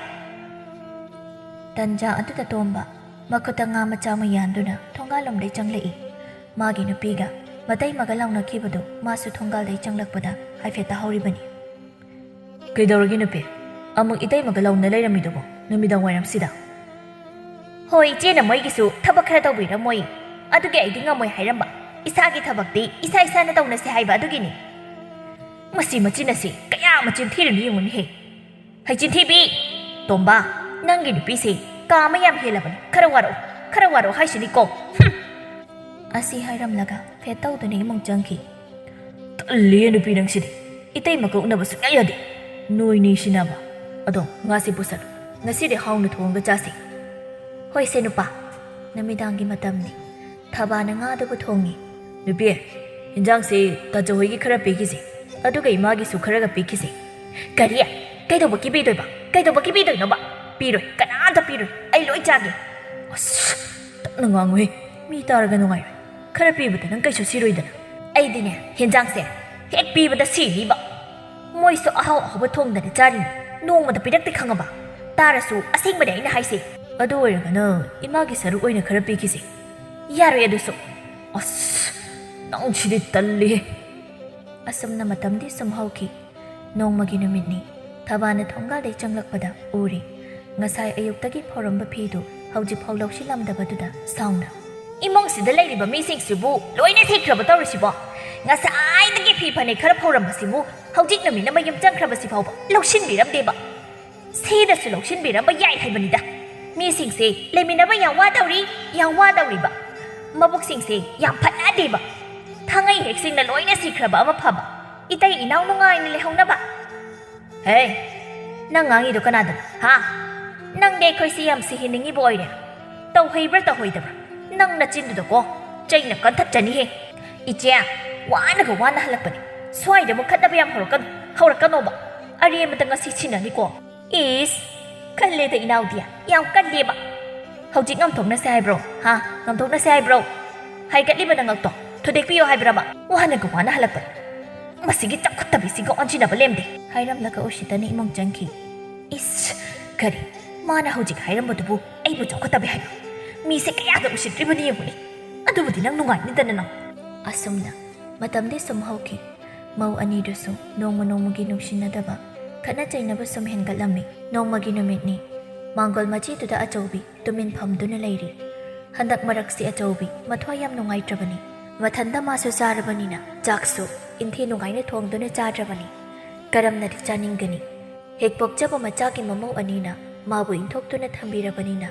ꯇꯟꯖꯥ ꯑꯗꯨꯗ ꯇꯣꯝꯕ ꯃꯈꯨꯠꯇ ꯉꯥ ꯃꯆꯥ ꯑꯃ ꯌꯥꯟꯗꯨꯅ ꯊꯣꯡꯒꯥꯜꯂꯣꯝꯗꯩ ꯆꯪꯂꯛꯏ꯫ ꯃꯥꯒꯤ ꯅꯨꯄꯤꯒ ꯃꯇꯩꯃꯒ ꯂꯥꯎꯅꯈꯤꯕꯗꯨ ꯃꯥꯁꯨ ꯊꯣꯡꯒꯥꯜꯗꯩ ꯆꯪꯂꯛꯄꯗ ꯍꯥꯏꯐꯦꯠ ꯇꯥꯍꯧꯔꯤꯕꯅꯤ꯫ ꯀꯩꯗꯧꯔꯒꯦ ꯅꯨꯄꯤ? ꯑꯃꯨꯛ ꯏꯇꯩꯃꯒ ꯂꯥꯎꯅ ꯂꯩꯔꯝꯃꯤꯗꯨꯕꯣ ꯅꯨꯃꯤꯗꯥꯡ ꯋꯥꯏꯔꯝꯁꯤꯗ? ꯍꯣꯏ, ꯏꯆꯦꯅ ꯃꯣꯏꯒꯤꯁꯨ ꯊꯕꯛ ꯈꯔ ꯇꯧꯕꯤꯔꯝꯃꯣꯏ, ꯑꯗꯨꯒꯤ ꯑꯩꯗꯤ ꯉꯝꯃꯣꯏ ꯍꯥꯏꯔꯝꯕ꯫ ꯏꯁꯥꯒꯤ ꯊꯕꯛꯇꯤ ꯏꯁꯥ ꯏꯁꯥꯅ ꯇꯧꯅꯁꯦ ꯍꯥꯏꯕ, ꯑꯗꯨꯒꯤꯅꯤ꯫ ꯃꯁꯤ ꯃꯆꯤꯟ ꯑꯁꯤ ꯀꯌꯥ ꯃꯆꯤꯟ ꯊꯤꯔꯤꯅꯣ ꯌꯦꯡꯉꯨꯅꯦꯍꯦ꯫ ꯍꯩꯆꯤꯟ ꯊꯤꯕꯤ! ꯇꯣꯝꯕ, ꯅꯪꯒꯤ ꯅꯨꯄꯤꯁꯦ ꯀꯥ ꯑꯃ ꯌꯥꯝ ꯍꯦꯜꯂꯕꯅꯤ꯫ ꯈꯔ ꯋꯥꯔꯛꯑꯣ, ꯈꯔ ꯋꯥꯔꯛꯑꯣ ꯍꯥꯏꯁꯤꯅꯤꯀꯣ꯫ ꯍꯨꯝ! ꯑꯁꯤ ꯍꯥꯏꯔꯝꯂꯒ ꯐꯦꯠ ꯇꯧꯗꯨꯅ ꯏꯃꯨꯡ ꯆꯪꯈꯤ꯫ ꯇꯜꯂꯤꯌꯦ ꯅꯨꯄꯤ ꯅꯪꯁꯤꯗꯤ꯫ ꯏꯇꯩꯃꯒ ꯎꯅꯕ ꯁꯨꯡꯌꯥ ꯌꯥꯗꯦ꯫ ꯅꯣꯏꯅꯤ ꯁꯤꯟꯅꯕ꯫ ꯑꯗꯣ ꯉꯥꯁꯤ ꯄꯨꯁꯜꯂꯨ꯫ ꯉꯁꯤꯗꯤ ꯍꯥꯎꯅ ꯊꯣꯡꯉꯒ ꯆꯥꯁꯤ꯫ ꯍꯣꯏꯁꯦ ꯅꯨꯄꯥ, ꯅꯨꯃꯤꯗꯥꯡꯒꯤ ꯃꯇꯝꯅꯤ꯫ ꯊꯕꯥꯅ ꯉꯥꯗꯨꯕꯨ ꯊꯣꯡꯉꯤ꯫ ꯅꯨꯄꯤ, ꯏꯟꯖꯥꯡꯁꯤ ꯇꯥꯖꯧ ꯍꯣꯏꯒꯤ ꯈꯔ ꯄꯤꯈꯤꯁꯦ꯫ ꯑꯗꯨꯒ ꯏꯃꯥꯒꯤꯁꯨ ꯈꯔꯒ ꯄꯤꯈꯤꯁꯦ꯫ ꯀꯔꯤ? ꯀꯩꯗꯧꯕꯒꯤ ꯄꯤꯗꯣꯏꯕ? ꯀꯩꯗꯧꯕꯒꯤ ꯄꯤꯗꯣꯏꯅꯣꯕ? ꯄꯤꯔꯣꯏ, ꯀꯅꯥꯝꯇ ꯄꯤꯔꯣꯏ꯫ ꯑꯩ ꯂꯣꯏ ꯆꯥꯒꯦ꯫ ꯑꯁ, ꯇꯞꯅ ꯉꯥꯡꯉꯨꯍꯦ꯫ ꯃꯤ ꯇꯥꯔꯒ ꯅꯨꯡꯉꯥꯏꯔꯣꯏ꯫ ꯈꯔ ꯄꯤꯕꯗ ꯅꯪ ꯀꯩꯁꯨ ꯁꯤꯔꯣꯏꯗꯅ꯫ ꯑꯩꯗꯤꯅꯦ, ꯍꯦꯟꯖꯥꯡꯁꯦ ꯍꯦꯛ ꯄꯤꯕꯗ ꯁꯤꯅꯤꯕ꯫ ꯃꯣꯏꯁꯨ ꯑꯍꯥꯎ ꯑꯍꯥꯎꯕ ꯊꯣꯡꯗꯅ ꯆꯥꯔꯤꯅꯤ꯫ ꯅꯣꯡꯃꯗ ꯄꯤꯔꯛꯇꯦ ꯈꯪꯉꯕ? ꯇꯥꯔꯁꯨ ꯑꯁꯦꯡꯕꯅꯦ ꯑꯩꯅ ꯍꯥꯏꯁꯦ꯫ ꯑꯗꯨ ꯑꯣꯏꯔꯒꯅ ꯏꯃꯥꯒꯤ ꯁꯔꯨꯛ ꯑꯣꯏꯅ ꯈꯔ ꯄꯤꯈꯤꯁꯦ꯫ ꯌꯥꯔꯣꯏ ꯑꯗꯨꯁꯨ꯫ ꯑꯁ, ꯅꯪꯁꯤꯗꯤ ꯇꯜꯂꯤꯍꯦ꯫ ꯑꯁꯨꯝꯅ ꯃꯇꯝꯗꯤ ꯁꯨꯝ ꯍꯧꯈꯤ꯫ ꯅꯣꯡꯃꯒꯤ ꯅꯨꯃꯤꯠꯅꯤ꯫ ꯊꯕꯥꯅ ꯊꯣꯡꯒꯥꯜꯗꯩ ꯆꯪꯂꯛꯄꯗ ꯎꯔꯤ꯫ ꯉꯁꯥꯏ ꯑꯌꯨꯛꯇꯒꯤ ꯐꯧꯔꯝꯕ ꯐꯤꯗꯨ ꯍꯧꯖꯤꯛꯐꯥꯎ ꯂꯧꯁꯤꯜꯂꯝꯗꯕꯗꯨꯗ ꯁꯥꯎꯅ, "ꯏꯃꯨꯡꯁꯤꯗ ꯂꯩꯔꯤꯕ ꯃꯤꯁꯤꯡꯁꯤꯕꯨ ꯂꯣꯏꯅ ꯁꯤꯈ꯭ꯔꯕ ꯇꯧꯔꯤꯁꯤꯕꯣ? ꯉꯁꯥꯏꯗꯒꯤ ꯐꯤ ꯐꯅꯦꯛ ꯈꯔ ꯐꯧꯔꯝꯕꯁꯤꯕꯨ ꯍꯧꯖꯤꯛ ꯅꯨꯃꯤꯠꯅ ꯃꯌꯨꯝ ꯆꯪꯈ꯭ꯔꯕꯁꯤ ꯐꯥꯎꯕ ꯂꯧꯁꯤꯟꯕꯤꯔꯝꯗꯦꯕ꯫ ꯁꯤꯗꯁꯨ ꯂꯧꯁꯤꯟꯕꯤꯔꯝꯕ ꯌꯥꯏ ꯍꯥꯏꯕꯅꯤꯗ꯫ ꯃꯤꯁꯤꯡꯁꯦ ꯂꯩꯃꯤꯟꯅꯕ ꯌꯥꯝ ꯋꯥꯗꯧꯔꯤ, ꯌꯥꯝ ꯋꯥꯗꯧꯔꯤꯕ꯫ ꯃꯕꯨꯛꯁꯤꯡꯁꯦ ꯌꯥꯝ ꯐꯠꯅꯗꯦꯕ꯫ ꯊꯥꯡꯉꯩ ꯍꯦꯛꯁꯤꯡꯅ ꯂꯣꯏꯅ ꯁꯤꯈ꯭ꯔꯕ ꯑꯃ ꯐꯕ꯫ ꯏꯇꯩ ꯏꯅꯥꯎ ꯅꯨꯡꯉꯥꯏꯅ ꯂꯩꯍꯧꯅꯕ"꯫ ꯍꯦ, ꯅꯪ ꯉꯥꯡꯉꯤꯗꯣ ꯀꯅꯥꯗꯅꯣ? ꯍꯥ? ꯅꯪꯗꯤ ꯑꯩꯈꯣꯏꯁꯤ ꯌꯥꯝ ꯁꯤꯍꯟꯅꯤꯡꯉꯤꯕ ꯑꯣꯏꯔꯦ꯫ ꯇꯧꯍꯩꯕ꯭ꯔꯥ ꯇꯧꯍꯩꯗꯕ꯭ꯔꯥ? ꯅꯪ ꯅꯆꯤꯟꯗꯨꯗꯀꯣ ꯆꯩꯅ ꯀꯟꯊꯠꯆꯅꯤꯍꯦ꯫ ꯏꯆꯦ, ꯋꯥꯅꯒ ꯋꯥꯅ ꯍꯜꯂꯛꯄꯅꯦ꯫ ꯁ꯭ꯋꯥꯏꯗ ꯃꯨꯛꯈꯠꯅꯕ ꯌꯥꯝ ꯍꯧꯔꯛꯀꯅꯨ, ꯍꯧꯔꯛꯀꯅꯣꯕ꯫ ꯑꯔꯦꯝꯕꯗ ꯉꯁꯤ ꯁꯤꯟꯅꯅꯤꯀꯣ꯫ ꯏꯁ, ꯀꯜꯂꯦꯗ ꯏꯅꯥꯎꯗꯤ, ꯌꯥꯝ ꯀꯜꯂꯦꯕ꯫ ꯍꯧꯖꯤꯛ ꯉꯝꯊꯣꯛꯅꯁꯦ ꯍꯥꯏꯕ꯭ꯔꯣ? ꯍꯥ? ꯉꯝꯊꯣꯛꯅꯁꯦ ꯍꯥꯏꯕ꯭ꯔꯣ? ꯍꯥꯏꯒꯠꯂꯤꯕ ꯅꯉꯛꯇꯣ ꯊꯨꯗꯦꯛꯄꯤꯌꯣ ꯍꯥꯏꯕ꯭ꯔꯕ? ꯋꯥꯅꯒ ꯋꯥꯅ ꯍꯜꯂꯛꯄꯅꯦ꯫ ꯃꯁꯤꯒꯤ ꯆꯥꯎꯈꯠꯇꯕꯤꯁꯤꯒ ꯑꯣꯟꯁꯤꯟꯅꯕ ꯂꯦꯝꯗꯦ꯫ ꯍꯥꯏꯔꯝꯂꯒ ꯎꯁꯤꯠꯇꯅ ꯏꯃꯨꯡ ꯆꯪꯈꯤ꯫ ꯏꯁ, ꯀꯔꯤ? ꯃꯥꯅ ꯍꯧꯖꯤꯛ ꯍꯥꯏꯔꯝꯕꯗꯨꯕꯨ ꯑꯩꯕꯨ ꯆꯥꯎꯈꯠꯇꯕꯤ ꯍꯥꯏꯕ? ꯃꯤꯁꯦ ꯀꯌꯥꯗ ꯎꯁꯤꯠꯇ꯭ꯔꯤꯕꯅꯤ ꯌꯦꯡꯉꯨꯅꯦ꯫ ꯑꯗꯨꯕꯨꯗꯤ ꯅꯪ ꯅꯨꯡꯉꯥꯏꯅꯤꯗꯅ ꯅꯪ꯫ ꯑꯁꯨꯝꯅ ꯃꯇꯝꯗꯤ ꯁꯨꯝ ꯍꯧꯈꯤ꯫ ꯃꯧ ꯑꯅꯤꯗꯨꯁꯨ ꯅꯣꯡꯃ ꯅꯣꯡꯃꯒꯤ ꯅꯨꯡꯁꯤꯅꯗꯕ, ꯈꯠꯅ ꯆꯩꯅꯕ ꯁꯨꯝ ꯍꯦꯟꯒꯠꯂꯝꯃꯤ꯫ ꯅꯣꯡꯃꯒꯤ ꯅꯨꯃꯤꯠꯅꯤ꯫ ꯃꯥꯡꯒꯣꯜ ꯃꯆꯤꯗꯨꯗ ꯑꯆꯧꯕꯤ ꯇꯨꯃꯤꯟ ꯐꯝꯗꯨꯅ ꯂꯩꯔꯤ꯫ ꯍꯟꯗꯛ ꯃꯔꯛꯁꯤ ꯑꯆꯧꯕꯤ ꯃꯊ꯭ꯋꯥꯏ ꯌꯥꯝ ꯅꯨꯡꯉꯥꯏꯇ꯭ꯔꯕꯅꯤ꯫ ꯃꯊꯟꯇ ꯃꯥꯁꯨ ꯆꯥꯔꯕꯅꯤꯅ ꯆꯥꯛꯁꯨ ꯏꯟꯊꯤ ꯅꯨꯡꯉꯥꯏꯅ ꯊꯣꯡꯗꯨꯅ ꯆꯥꯗ꯭ꯔꯕꯅꯤ꯫ ꯀꯔꯝꯅꯗꯤ ꯆꯥꯅꯤꯡꯒꯅꯤ? ꯍꯦꯛ ꯄꯣꯛꯆꯕ ꯃꯆꯥꯒꯤ ꯃꯃꯧ ꯑꯅꯤꯅ ꯃꯥꯕꯨ ꯏꯟꯊꯣꯛꯇꯨꯅ ꯊꯝꯕꯤꯔꯕꯅꯤꯅ꯫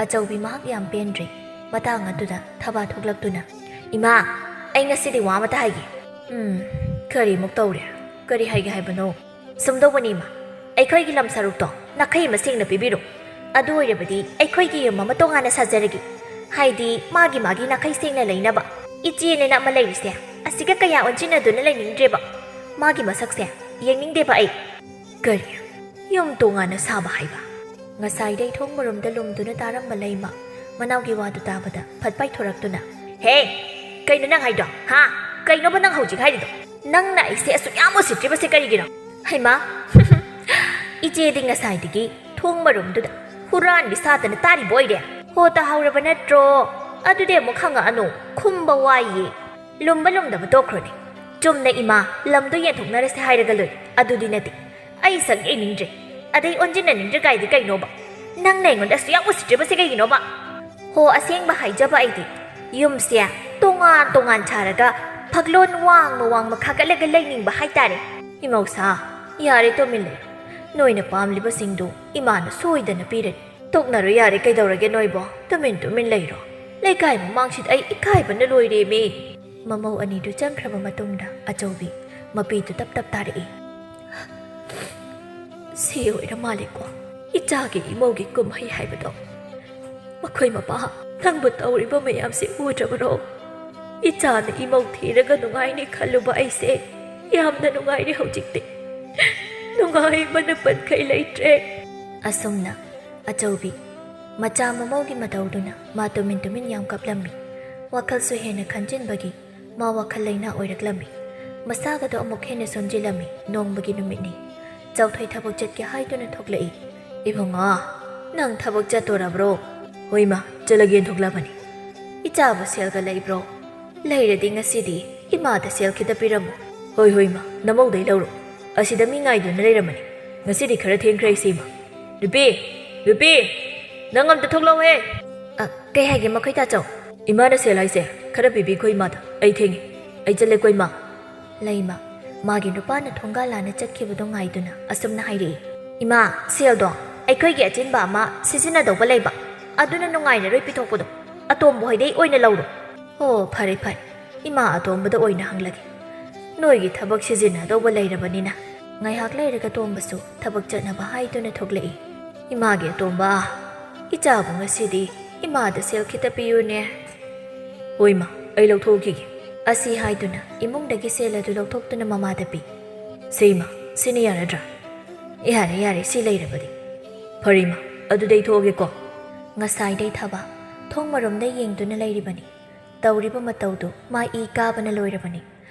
ꯑꯆꯧꯕꯤ ꯃꯍꯥꯛ ꯌꯥꯝ ꯄꯦꯟꯗ꯭ꯔꯤ꯫ ꯃꯇꯥꯡ ꯑꯗꯨꯗ ꯊꯕꯥ ꯊꯣꯛꯂꯛꯇꯨꯅ, "ꯏꯃꯥ, ꯑꯩ ꯉꯁꯤꯗꯤ ꯋꯥ ꯑꯃꯇ ꯍꯥꯏꯒꯦ꯫" "ꯎꯝ, ꯀꯔꯤꯃꯨꯛ ꯇꯧꯔꯦ? ꯀꯔꯤ ꯍꯥꯏꯒꯦ ꯍꯥꯏꯕꯅꯣ?" "ꯁꯨꯝ ꯇꯧꯕꯅꯤ, ꯏꯃꯥ꯫ ꯑꯩꯈꯣꯏꯒꯤ ꯂꯝ ꯁꯔꯨꯛꯇꯣ ꯅꯥꯈꯩ ꯑꯃ ꯁꯦꯡꯅ ꯄꯤꯕꯤꯔꯣ꯫ ꯑꯗꯨ ꯑꯣꯏꯔꯕꯗꯤ ꯑꯩꯈꯣꯏꯒꯤ ꯌꯨꯝ ꯑꯃ ꯇꯣꯉꯥꯟꯅ ꯁꯥꯖꯔꯒꯦ꯫ ꯍꯥꯏꯗꯤ ꯃꯥꯒꯤ ꯃꯥꯒꯤ ꯅꯥꯈꯩ ꯁꯦꯡꯅ ꯂꯩꯅꯕ꯫ ꯏꯆꯦꯅꯦꯅ ꯑꯃ ꯂꯩꯔꯤꯁꯦ, ꯑꯁꯤꯒ ꯀꯌꯥ ꯑꯣꯟꯁꯤꯟꯅꯗꯨꯅ ꯂꯩꯅꯤꯡꯗ꯭ꯔꯦꯕ꯫ ꯃꯥꯒꯤ ꯃꯁꯛꯁꯦ ꯌꯦꯡꯅꯤꯡꯗꯦꯕ ꯑꯩ꯫" "ꯀꯔꯤ? ꯌꯨꯝ ꯇꯣꯉꯥꯟꯅ ꯁꯥꯕ ꯍꯥꯏꯕ?" ꯉꯁꯥꯏꯗꯩ ꯊꯣꯡ ꯃꯔꯨꯝꯗ ꯂꯨꯝꯗꯨꯅ ꯇꯥꯔꯝꯕ ꯂꯩꯃ ꯃꯅꯥꯎꯒꯤ ꯋꯥꯗꯨ ꯇꯥꯕꯗ ꯐꯠ ꯄꯥꯏꯊꯣꯔꯛꯇꯨꯅ, "ꯍꯦ! ꯀꯩꯅꯣ ꯅꯪ ꯍꯥꯏꯗꯣ? ꯍꯥ? ꯀꯩꯅꯣꯕ ꯅꯪ ꯍꯧꯖꯤꯛ ꯍꯥꯏꯔꯤꯗꯣ? ꯅꯪꯅ ꯑꯩꯁꯦ ꯑꯁꯨꯛ ꯌꯥꯝ ꯎꯁꯤꯠꯇ꯭ꯔꯤꯕꯁꯦ ꯀꯔꯤꯒꯤꯅꯣ?" "ꯍꯩꯃꯥ! ꯏꯆꯦꯗꯤ ꯉꯁꯥꯏꯗꯒꯤ ꯊꯣꯡ ꯃꯔꯨꯝꯗꯨꯗ ꯍꯨꯔꯥꯟꯕꯤ ꯁꯥꯗꯅ ꯇꯥꯔꯤꯕ ꯑꯣꯏꯔꯦ?" "ꯍꯣ, ꯇꯥꯍꯧꯔꯕ ꯅꯠꯇ꯭ꯔꯣ? ꯑꯗꯨꯗꯤ ꯑꯃꯨꯛ ꯍꯪꯉꯛꯑꯅꯨ꯫ ꯈꯨꯝꯕ ꯋꯥꯏꯌꯦ꯫ ꯂꯨꯝꯕ ꯂꯨꯝꯗꯕ ꯇꯣꯛꯈ꯭ꯔꯣꯅꯦ꯫ ꯆꯨꯝꯅ ꯏꯃꯥ, ꯂꯝꯗꯣ ꯌꯦꯟꯊꯣꯛꯅꯔꯁꯦ ꯍꯥꯏꯔꯒ ꯂꯣꯏꯔꯦ꯫ ꯑꯗꯨꯗꯤ ꯅꯠꯇꯦ꯫ ꯑꯩ ꯁꯛ ꯌꯦꯡꯅꯤꯡꯗ꯭ꯔꯦ꯫ ꯑꯗꯩ ꯑꯣꯟꯁꯤꯟꯅꯅꯤꯡꯗ꯭ꯔꯦ ꯀꯥꯏꯗꯤ ꯀꯩꯅꯣꯕ? ꯅꯪꯅ ꯑꯩꯉꯣꯟꯗ ꯑꯁꯨꯛ ꯌꯥꯝ ꯎꯁꯤꯠꯇ꯭ꯔꯤꯕꯁꯦ ꯀꯩꯒꯤꯅꯣꯕ?" "ꯍꯣ, ꯑꯁꯦꯡꯕ ꯍꯥꯏꯖꯕ ꯑꯩꯗꯤ ꯌꯨꯝꯁꯦ ꯇꯣꯉꯥꯟ ꯇꯣꯉꯥꯟ ꯁꯥꯔꯒ ꯐꯛꯂꯣꯟ ꯋꯥꯡꯃ ꯋꯥꯡꯃ ꯈꯥꯒꯠꯂꯒ ꯂꯩꯅꯤꯡꯕ ꯍꯥꯏꯇꯥꯔꯦ꯫" "ꯏꯃꯧꯁꯥ, ꯌꯥꯔꯦ, ꯇꯨꯃꯤꯟ ꯂꯩꯌꯨ꯫ ꯅꯣꯏꯅ ꯄꯥꯝꯂꯤꯕꯁꯤꯡꯗꯨ ꯏꯃꯥꯅ ꯁꯣꯏꯗꯅ ꯄꯤꯔꯅꯤ꯫ ꯇꯣꯛꯅꯔꯣ ꯌꯥꯔꯦ, ꯀꯩꯗꯧꯔꯒꯦ ꯅꯣꯏꯕꯣ? ꯇꯨꯃꯤꯟ ꯇꯨꯃꯤꯟ ꯂꯩꯔꯣ꯫ ꯂꯩꯀꯥꯏ ꯃꯃꯥꯡꯁꯤꯗ ꯑꯩ ꯏꯀꯥꯏꯕꯅ ꯂꯣꯏꯔꯦꯃꯤ꯫" ꯃꯃꯧ ꯑꯅꯤꯗꯨ ꯆꯪꯈ꯭ꯔꯕ ꯃꯇꯨꯡꯗ ꯑꯆꯧꯕꯤ ꯃꯄꯤꯗꯨ ꯇꯞ ꯇꯞ ꯇꯥꯔꯛꯏ꯫ ꯁꯤ ꯑꯣꯏꯔ ꯃꯥꯜꯂꯦꯀꯣ, ꯏꯆꯥꯒꯤ ꯏꯃꯧꯒꯤ ꯀꯨꯝꯍꯩ ꯍꯥꯏꯕꯗꯣ꯫ ꯃꯈꯣꯏ ꯃꯄꯥ, ꯅꯪꯕꯨ ꯇꯧꯔꯤꯕ ꯃꯌꯥꯝꯁꯤ ꯎꯗ꯭ꯔꯕꯔꯣ? ꯏꯆꯥꯅ ꯏꯃꯧ ꯊꯤꯔꯒ ꯅꯨꯡꯉꯥꯏꯅꯤ ꯈꯜꯂꯨꯕ ꯑꯩꯁꯦ ꯌꯥꯝꯅ ꯅꯨꯡꯉꯥꯏꯔꯦ ꯍꯧꯖꯤꯛꯇꯤ꯫ ꯅꯨꯡꯉꯥꯏꯕꯅ ꯄꯟꯈꯩ ꯂꯩꯇ꯭ꯔꯦ꯫ ꯑꯁꯨꯝꯅ ꯑꯆꯧꯕꯤ ꯃꯆꯥ ꯃꯃꯧꯒꯤ ꯃꯇꯧꯗꯨꯅ ꯃꯥ ꯇꯨꯃꯤꯟ ꯇꯨꯃꯤꯟ ꯌꯥꯝ ꯀꯞꯂꯝꯃꯤ꯫ ꯋꯥꯈꯜꯁꯨ ꯍꯦꯟꯅ ꯈꯟꯖꯤꯟꯕꯒꯤ ꯃꯥ ꯋꯥꯈꯜ ꯂꯩꯅꯥ ꯑꯣꯏꯔꯛꯂꯝꯃꯤ꯫ ꯃꯁꯥꯒꯗꯣ ꯑꯃꯨꯛ ꯍꯦꯟꯅ ꯁꯣꯟꯖꯤꯜꯂꯝꯃꯤ꯫ ꯅꯣꯡꯃꯒꯤ ꯅꯨꯃꯤꯠꯅꯤ꯫ ꯆꯥꯎꯊꯣꯏ ꯊꯕꯛ ꯆꯠꯀꯦ ꯍꯥꯏꯗꯨꯅ ꯊꯣꯛꯂꯛꯏ꯫ "ꯏꯕꯨꯡꯉꯣ, ꯅꯪ ꯊꯕꯛ ꯆꯠꯇꯣꯔꯕ꯭ꯔꯣ?" "ꯍꯣꯏ ꯃꯥ, ꯆꯠꯂꯒꯦꯅ ꯊꯣꯛꯂꯛꯄꯅꯤ꯫" "ꯏꯆꯥꯕꯨ ꯁꯦꯜꯒ ꯂꯩꯕ꯭ꯔꯣ? ꯂꯩꯔꯗꯤ ꯉꯁꯤꯗꯤ ꯏꯃꯥꯗ ꯁꯦꯜ ꯈꯤꯇ ꯄꯤꯔꯝꯃꯨ꯫" "ꯍꯣꯏ, ꯍꯣꯏ ꯃꯥ, ꯅꯃꯧꯗꯩ ꯂꯧꯔꯣ꯫ ꯑꯁꯤꯗ ꯃꯤ ꯉꯥꯏꯗꯨꯅ ꯂꯩꯔꯝꯃꯅꯤ꯫ ꯉꯁꯤꯗꯤ ꯈꯔ ꯊꯦꯡꯈ꯭ꯔꯦ ꯏꯆꯦ ꯏꯃꯥ꯫ ꯅꯨꯄꯤ, ꯅꯨꯄꯤ, ꯅꯪ ꯑꯝꯇ ꯊꯣꯛꯂꯛꯎꯍꯦ꯫" "ꯑ, ꯀꯩ ꯍꯥꯏꯒꯦ ꯃꯈꯣꯏ ꯇꯥꯆꯧ?" "ꯏꯃꯥꯅ ꯁꯦꯜ ꯍꯥꯏꯁꯦ ꯈꯔ ꯄꯤꯕꯤꯈꯣ ꯏꯃꯥꯗ꯫ ꯑꯩ ꯊꯦꯡꯉꯦ꯫ ꯑꯩ ꯆꯠꯂꯦꯀꯣ ꯏꯃꯥ꯫" ꯂꯩꯃ ꯃꯥꯒꯤ ꯅꯨꯄꯥꯅ ꯊꯣꯡꯒꯥꯜ ꯂꯥꯟꯅ ꯆꯠꯈꯤꯕꯗꯣ ꯉꯥꯏꯗꯨꯅ ꯑꯁꯨꯝꯅ ꯍꯥꯏꯔꯛꯏ꯫ "ꯏꯃꯥ, ꯁꯦꯜꯗꯣ ꯑꯩꯈꯣꯏꯒꯤ ꯑꯆꯤꯟꯕ ꯑꯃ ꯁꯤꯖꯤꯟꯅꯗꯧꯕ ꯂꯩꯕ, ꯑꯗꯨꯅ ꯅꯨꯡꯉꯥꯏꯔꯔꯣꯏ ꯄꯤꯊꯣꯛꯄꯗꯣ꯫ ꯑꯇꯣꯝꯕ ꯍꯣꯏꯗꯩ ꯑꯣꯏꯅ ꯂꯧꯔꯣ꯫" "ꯑꯣ, ꯐꯔꯦ ꯐꯔꯦ, ꯏꯃꯥ ꯑꯇꯣꯝꯕꯗ ꯑꯣꯏꯅ ꯍꯪꯂꯒꯦ꯫ ꯅꯣꯏꯒꯤ ꯊꯕꯛ ꯁꯤꯖꯤꯟꯅꯗꯧꯕ ꯂꯩꯔꯕꯅꯤꯅ꯫" ꯉꯥꯏꯍꯥꯛ ꯂꯩꯔꯒ ꯇꯣꯝꯕꯁꯨ ꯊꯕꯛ ꯆꯠꯅꯕ ꯍꯥꯏꯗꯨꯅ ꯊꯣꯛꯂꯛꯏ꯫ "ꯏꯃꯥꯒꯤ ꯑꯇꯣꯝꯕ, ꯏꯆꯥꯕꯨ ꯉꯁꯤꯗꯤ ꯏꯃꯥꯗ ꯁꯦꯜ ꯈꯤꯇ ꯄꯤꯌꯨꯅꯦ꯫" "ꯍꯣꯏ ꯏꯃꯥ, ꯑꯩ ꯂꯧꯊꯣꯛꯈꯤꯒꯦ꯫" ꯑꯁꯤ ꯍꯥꯏꯗꯨꯅ ꯏꯃꯨꯡꯗꯒꯤ ꯁꯦꯜ ꯑꯗꯨ ꯂꯧꯊꯣꯛꯇꯨꯅ ꯃꯃꯥꯗ ꯄꯤ꯫ "ꯁꯦ ꯏꯃꯥ, ꯁꯤꯅ ꯌꯥꯔꯗ꯭ꯔꯥ?" "ꯌꯥꯔꯦ, ꯌꯥꯔꯦ, ꯁꯤ ꯂꯩꯔꯕꯗꯤ꯫" "ꯐꯔꯦ ꯏꯃꯥ, ꯑꯗꯨꯗꯤ ꯑꯩ ꯊꯣꯛꯑꯒꯦꯀꯣ꯫" ꯉꯁꯥꯏꯗꯩ ꯊꯕ ꯊꯣꯡ ꯃꯔꯣꯝꯗ ꯌꯦꯡꯗꯨꯅ ꯂꯩꯔꯤꯕꯅꯤ꯫ ꯇꯧꯔꯤꯕ ꯃꯇꯧꯗꯨ ꯃꯥ ꯏ ꯀꯥꯕꯅ ꯂꯣꯏꯔꯕꯅꯤ꯫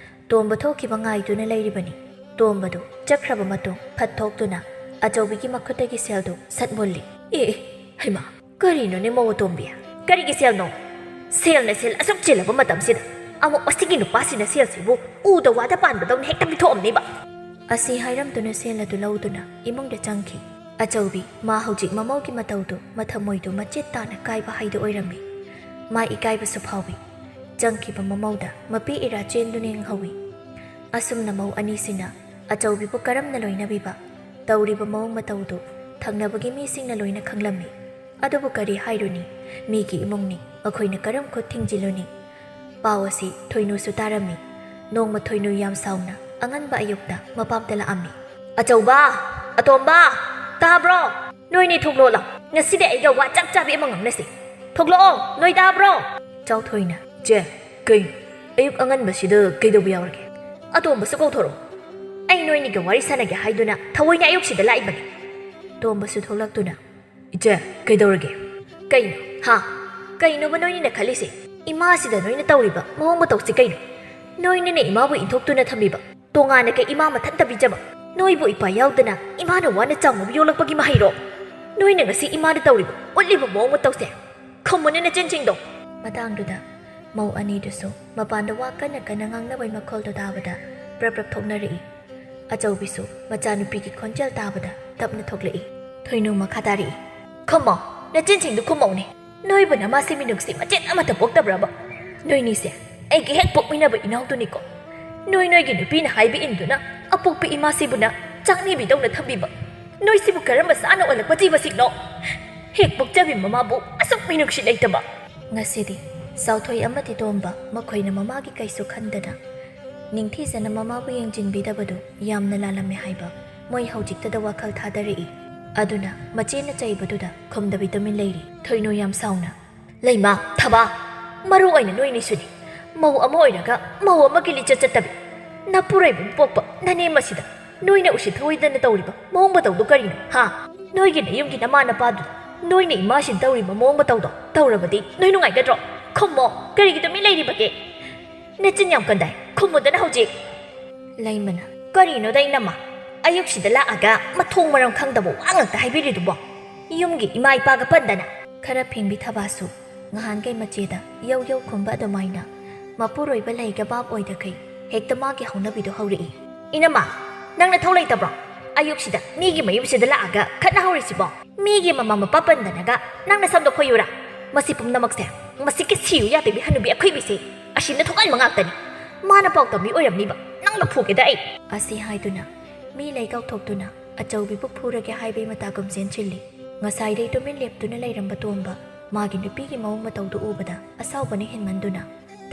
ꯇꯣꯝꯕ ꯊꯣꯛꯈꯤꯕ ꯉꯥꯏꯗꯨꯅ ꯂꯩꯔꯤꯕꯅꯤ꯫ ꯇꯣꯝꯕꯗꯨ ꯆꯠꯈ꯭ꯔꯕ ꯃꯇꯨꯡ ꯐꯠ ꯊꯣꯛꯇꯨꯅ ꯑꯆꯧꯕꯤꯒꯤ ꯃꯈꯨꯠꯇꯒꯤ ꯁꯦꯜꯗꯨ ꯁꯠ ꯃꯨꯜꯂꯤ꯫ "ꯑꯦ, ꯑꯦ, ꯍꯩꯃꯥ, ꯀꯔꯤꯅꯣꯅꯦ ꯃꯧ ꯑꯇꯣꯝꯕꯤ? ꯀꯔꯤꯒꯤ ꯁꯦꯜꯅꯣ? ꯁꯦꯜꯅ ꯁꯦꯜ ꯑꯁꯨꯛ ꯆꯤꯜꯂꯕ ꯃꯇꯝꯁꯤꯗ ꯑꯃꯨꯛ ꯃꯁꯤꯒꯤ ꯅꯨꯄꯥꯁꯤꯅ ꯁꯦꯜꯁꯤꯕꯨ ꯎꯗ ꯋꯥꯗ ꯄꯥꯟꯕꯗꯧꯅ ꯍꯦꯛꯇ ꯄꯤꯊꯣꯛꯑꯝꯅꯤꯕ꯫" ꯑꯁꯤ ꯍꯥꯏꯔꯝꯗꯨꯅ ꯁꯦꯜ ꯑꯗꯨ ꯂꯧꯗꯨꯅ ꯏꯃꯨꯡꯗ ꯆꯪꯈꯤ꯫ ꯑꯆꯧꯕꯤ ꯃꯥ ꯍꯧꯖꯤꯛ ꯃꯃꯧꯒꯤ ꯃꯇꯧꯗꯨ ꯃꯊꯃꯣꯏꯗꯨ ꯃꯆꯦꯠ ꯇꯥꯅ ꯀꯥꯏꯕ ꯍꯥꯏꯗꯨ ꯑꯣꯏꯔꯝꯃꯤ꯫ ꯃꯥ ꯏꯀꯥꯏꯕꯁꯨ ꯐꯥꯎꯏ꯫ ꯆꯪꯈꯤꯕ ꯃꯃꯧꯗ ꯃꯄꯤ ꯏꯔꯥ ꯆꯦꯟꯗꯨꯅ ꯌꯦꯡꯍꯧꯏ꯫ ꯑꯁꯨꯝꯅ ꯃꯧ ꯑꯅꯤꯁꯤꯅ ꯑꯆꯧꯕꯤꯕꯨ ꯀꯔꯝꯅ ꯂꯣꯏꯅꯕꯤꯕ, ꯇꯧꯔꯤꯕ ꯃꯑꯣꯡ ꯃꯇꯧꯗꯨ ꯊꯪꯅꯕꯒꯤ ꯃꯤꯁꯤꯡꯅ ꯂꯣꯏꯅ ꯈꯪꯂꯝꯃꯤ꯫ ꯑꯗꯨꯕꯨ ꯀꯔꯤ ꯍꯥꯏꯔꯨꯅꯤ, ꯃꯤꯒꯤ ꯏꯃꯨꯡꯅꯤ, ꯃꯈꯣꯏꯅ ꯀꯔꯝ ꯈꯨꯠ ꯊꯤꯡꯖꯤꯜꯂꯨꯅꯤ? ꯄꯥꯎ ꯑꯁꯤ ꯊꯣꯏꯅꯨꯁꯨ ꯇꯥꯔꯝꯃꯤ꯫ ꯅꯣꯡꯃ ꯊꯣꯏꯅꯨ ꯌꯥꯝ ꯁꯥꯎꯅ ꯑꯉꯟꯕ ꯑꯌꯨꯛꯇ ꯃꯄꯥꯝꯗ ꯂꯥꯛꯑꯝꯃꯤ꯫ "ꯑꯆꯧꯕ!" ꯑꯇꯣꯝꯕ, ꯇꯥꯕ꯭ꯔꯣ? ꯅꯣꯏꯅꯤ ꯊꯣꯛꯂꯛꯑꯣ ꯂꯥꯎ꯫ ꯉꯁꯤꯗꯤ ꯑꯩꯒ ꯋꯥ ꯆꯞ ꯆꯥꯕꯤ ꯑꯃ ꯉꯥꯡꯅꯁꯤ꯫ ꯊꯣꯛꯂꯛꯑꯣ, ꯅꯣꯏ ꯇꯥꯕ꯭ꯔꯣ? ꯆꯥꯎꯊꯣꯏꯅ, "ꯏꯆꯦ, ꯀꯩꯅꯣ? ꯑꯌꯨꯛ ꯑꯉꯟꯕꯁꯤꯗ ꯀꯩꯗꯧꯕ ꯌꯥꯎꯔꯒꯦ?" "ꯑꯇꯣꯝꯕꯁꯨ ꯀꯧꯊꯣꯔꯛꯑꯣ꯫ ꯑꯩ ꯅꯣꯏꯅꯤꯒ ꯋꯥꯔꯤ ꯁꯥꯟꯅꯒꯦ ꯍꯥꯏꯗꯨꯅ ꯊꯑꯣꯏꯅ ꯑꯌꯨꯛꯁꯤꯗ ꯂꯥꯛꯏꯕꯅꯤ꯫" ꯇꯣꯝꯕꯁꯨ ꯊꯣꯛꯂꯛꯇꯨꯅ, "ꯏꯆꯦ, ꯀꯩꯗꯧꯔꯒꯦ?" "ꯀꯩꯅꯣ? ꯍꯥ? ꯀꯩꯅꯣꯕ ꯅꯣꯏꯅꯤꯅ ꯈꯜꯂꯤꯁꯦ? ꯏꯃꯥꯁꯤꯗ ꯅꯣꯏꯅ ꯇꯧꯔꯤꯕ ꯃꯑꯣꯡ ꯃꯇꯧꯁꯤ ꯀꯩꯅꯣ? ꯅꯣꯏꯅꯤꯅ ꯏꯃꯥꯕꯨ ꯏꯟꯊꯣꯛꯇꯨꯅ ꯊꯝꯕꯤꯕ, ꯇꯣꯉꯥꯟꯅ ꯀꯩ ꯏꯃꯥ ꯃꯊꯟꯇ ꯄꯤꯖꯕ? ꯅꯣꯏꯕꯨ ꯏꯄꯥ ꯌꯥꯎꯗꯅ ꯏꯃꯥꯅ ꯋꯥꯅ ꯆꯥꯎꯅꯕ ꯌꯣꯛꯂꯛꯄꯒꯤ ꯃꯍꯩꯔꯣ? ꯅꯣꯏꯅ ꯉꯁꯤ ꯏꯃꯥꯗ ꯇꯧꯔꯤꯕ, ꯎꯠꯂꯤꯕ ꯃꯑꯣꯡ ꯃꯇꯧꯁꯦ? ꯈꯨꯝꯃꯨꯅꯦ ꯅꯆꯤꯟꯁꯤꯡꯗꯣ!" ꯃꯇꯥꯡꯗꯨꯗ ꯃꯧ ꯑꯅꯤꯗꯨꯁꯨ ꯃꯄꯥꯟꯗ ꯋꯥ ꯀꯟꯅ ꯀꯟꯅ ꯉꯥꯡꯅꯕꯩ ꯃꯈꯣꯜꯗꯣ ꯇꯥꯕꯗ ꯄ꯭ꯔꯞ ꯄ꯭ꯔꯞ ꯊꯣꯛꯅꯔꯛꯏ꯫ ꯑꯆꯧꯕꯤꯁꯨ ꯃꯆꯥꯅꯨꯄꯤꯒꯤ ꯈꯣꯟꯖꯦꯜ ꯇꯥꯕꯗ ꯇꯞꯅ ꯊꯣꯛꯂꯛꯏ꯫ ꯊꯣꯏꯅꯨ ꯃꯈꯥ ꯇꯥꯔꯛꯏ, "ꯈꯨꯝꯃꯣ, ꯅꯆꯤꯟꯁꯤꯡꯗꯨ ꯈꯨꯝꯃꯧꯅꯦ꯫ ꯅꯣꯏꯕꯨ ꯅꯃꯥꯁꯦ ꯃꯤꯅꯨꯡꯁꯤ ꯃꯆꯦꯠ ꯑꯃꯠꯇ ꯄꯣꯛꯇꯕ꯭ꯔꯕ? ꯅꯣꯏꯅꯤꯁꯦ ꯑꯩꯒꯤ ꯍꯦꯛ ꯄꯣꯛꯃꯤꯟꯅꯕ ꯏꯅꯥꯎꯗꯨꯅꯤꯀꯣ꯫ ꯅꯣꯏ ꯅꯣꯏꯒꯤ ꯅꯨꯄꯤꯅ ꯍꯥꯏꯕ ꯏꯟꯗꯨꯅ ꯑꯄꯣꯛꯄꯤ ꯏꯃꯥꯁꯤꯕꯨꯅ ꯆꯥꯛꯅꯤꯕꯤꯗꯧꯅ ꯊꯝꯕꯤꯕ꯫ ꯅꯣꯏꯁꯤꯕꯨ ꯀꯔꯝꯕ ꯆꯥꯅ ꯑꯣꯜꯂꯛꯄ ꯖꯤꯕꯁꯤꯡꯅꯣ? ꯍꯦꯛ ꯄꯣꯛꯆꯕꯤ ꯃꯃꯥꯕꯨ ꯑꯁꯨꯛ ꯃꯤꯅꯨꯡꯁꯤ ꯂꯩꯇꯕ!" ꯉꯁꯤꯗꯤ ꯆꯥꯎꯊꯣꯏ ꯑꯃꯗꯤ ꯇꯣꯝꯕ ꯃꯈꯣꯏꯅ ꯃꯃꯥꯒꯤ ꯀꯩꯁꯨ ꯈꯟꯗꯅ ꯅꯤꯡꯊꯤꯖꯅ ꯃꯃꯥꯕꯨ ꯌꯦꯡꯁꯤꯟꯕꯤꯗꯕꯗꯨ ꯌꯥꯝꯅ ꯂꯥꯜꯂꯝꯃꯦ ꯍꯥꯏꯕ ꯃꯣꯏ ꯍꯧꯖꯤꯛꯇꯗ ꯋꯥꯈꯜ ꯊꯥꯗꯔꯛꯏ꯫ ꯑꯗꯨꯅ ꯃꯆꯦꯅ ꯆꯩꯕꯗꯨꯗ ꯈꯨꯝꯗꯕꯤ ꯇꯨꯃꯤꯟ ꯂꯩꯔꯤ꯫ ꯊꯣꯏꯅꯨ ꯌꯥꯝ ꯁꯥꯎꯅ, "ꯂꯩꯃ, ꯊꯕꯥ, ꯃꯔꯨ ꯑꯣꯏꯅ ꯅꯣꯏꯅꯤꯁꯨꯅꯤ꯫ ꯃꯧ ꯑꯃ ꯑꯣꯏꯔꯒ ꯃꯧ ꯑꯃꯒꯤ ꯂꯤꯆꯠ ꯆꯠꯇꯕꯤ꯫ ꯅꯄꯨꯔꯣꯏꯕꯕꯨ ꯄꯣꯛꯄ ꯅꯅꯦꯝ ꯑꯁꯤꯗ ꯅꯣꯏꯅ ꯎꯁꯤꯠ ꯊꯑꯣꯏꯗꯅ ꯇꯧꯔꯤꯕ ꯃꯑꯣꯡ ꯃꯇꯧꯗꯣ ꯀꯔꯤꯅꯣ, ꯍꯥ? ꯅꯣꯏꯒꯤ ꯅꯌꯨꯝꯒꯤ ꯅꯃꯥ ꯅꯄꯥꯗꯨꯗ ꯅꯣꯏꯅ ꯏꯃꯥꯁꯤꯅ ꯇꯧꯔꯤꯕ ꯃꯑꯣꯡ ꯃꯇꯧꯗꯣ ꯇꯧꯔꯕꯗꯤ ꯅꯣꯏ ꯅꯨꯡꯉꯥꯏꯒꯗ꯭ꯔꯣ? ꯈꯨꯝꯃꯣ, ꯀꯔꯤꯒꯤ ꯇꯨꯃꯤꯟ ꯂꯩꯔꯤꯕꯒꯦ? ꯅꯆꯤꯟ ꯌꯥꯝ ꯀꯟꯗꯥꯏ, ꯈꯨꯝꯃꯨꯗꯅ ꯍꯧꯖꯤꯛ!" ꯂꯩꯃꯅ, "ꯀꯔꯤꯅꯣꯗ ꯏꯅꯝꯃ, ꯑꯌꯨꯛꯁꯤꯗ ꯂꯥꯛꯑꯒ ꯃꯊꯣꯡ ꯃꯔꯝ ꯈꯪꯗꯕ ꯋꯥ ꯉꯥꯛꯇ ꯍꯥꯏꯕꯤꯔꯤꯗꯨꯕꯣ? ꯌꯨꯝꯒꯤ ꯏꯃꯥ ꯏꯄꯥꯒ ꯄꯟꯗꯅ!" ꯈꯔ ꯐꯤꯡꯕꯤ ꯊꯕꯥꯁꯨ ꯉꯍꯥꯟꯈꯩ ꯃꯆꯦꯗ ꯌꯧ ꯌꯧ ꯈꯨꯝꯕ ꯑꯗꯨꯃꯥꯏꯅ ꯃꯄꯨꯔꯣꯏꯕ ꯂꯩꯒ ꯕꯥꯞ ꯑꯣꯏꯗꯈꯩ ꯍꯦꯛꯇ ꯃꯥꯒꯤ ꯍꯧꯅꯕꯤꯗꯣ ꯍꯧꯔꯛꯏ꯫ "ꯏꯅꯝꯃ, ꯅꯪ ꯅꯊꯧ ꯂꯩꯇꯕ꯭ꯔꯣ? ꯑꯌꯨꯛꯁꯤꯗ ꯃꯤꯒꯤ ꯃꯌꯨꯝꯁꯤꯗ ꯂꯥꯛꯑꯒ ꯈꯠꯅꯍꯧꯔꯤꯁꯤꯕꯣ? ꯃꯤꯒꯤ ꯃꯃꯥ ꯃꯄꯥ ꯄꯟꯗꯅꯒ ꯅꯪ ꯅꯁꯝꯗꯣ ꯈꯣꯏꯌꯨꯔꯥ? ꯃꯁꯤ ꯄꯨꯝꯅꯃꯛꯁꯦ ꯃꯁꯤꯒꯤ ꯁꯤꯌꯨ ꯌꯥꯗꯕꯤ ꯍꯅꯨꯕꯤ ꯑꯈꯣꯏꯕꯤꯁꯦ ꯑꯁꯤꯅ ꯊꯣꯛꯍꯟꯕ ꯉꯥꯛꯇꯅꯤ꯫ ꯃꯥꯅ ꯄꯥꯎ ꯇꯝꯕꯤ ꯑꯣꯏꯔꯝꯅꯤꯕ꯫ ꯅꯪꯅ ꯐꯨꯒꯦꯗ ꯑꯩ!" ꯑꯁꯤ ꯍꯥꯏꯗꯨꯅ ꯃꯤ ꯂꯩ ꯀꯧꯊꯣꯛꯇꯨꯅ ꯑꯆꯧꯕꯤꯕꯨ ꯐꯨꯔꯒꯦ ꯍꯥꯏꯕꯒꯤ ꯃꯇꯥꯒꯨꯝ ꯆꯦꯟꯁꯤꯜꯂꯤ꯫ ꯉꯁꯥꯏꯗꯩ ꯇꯨꯃꯤꯟ ꯂꯦꯞꯇꯨꯅ ꯂꯩꯔꯝꯕ ꯇꯣꯝꯕ ꯃꯥꯒꯤ ꯅꯨꯄꯤꯒꯤ ꯃꯑꯣꯡ ꯃꯇꯧꯗꯨ ꯎꯕꯗ ꯑꯁꯥꯎꯕꯅ ꯍꯦꯟꯃꯟꯗꯨꯅ,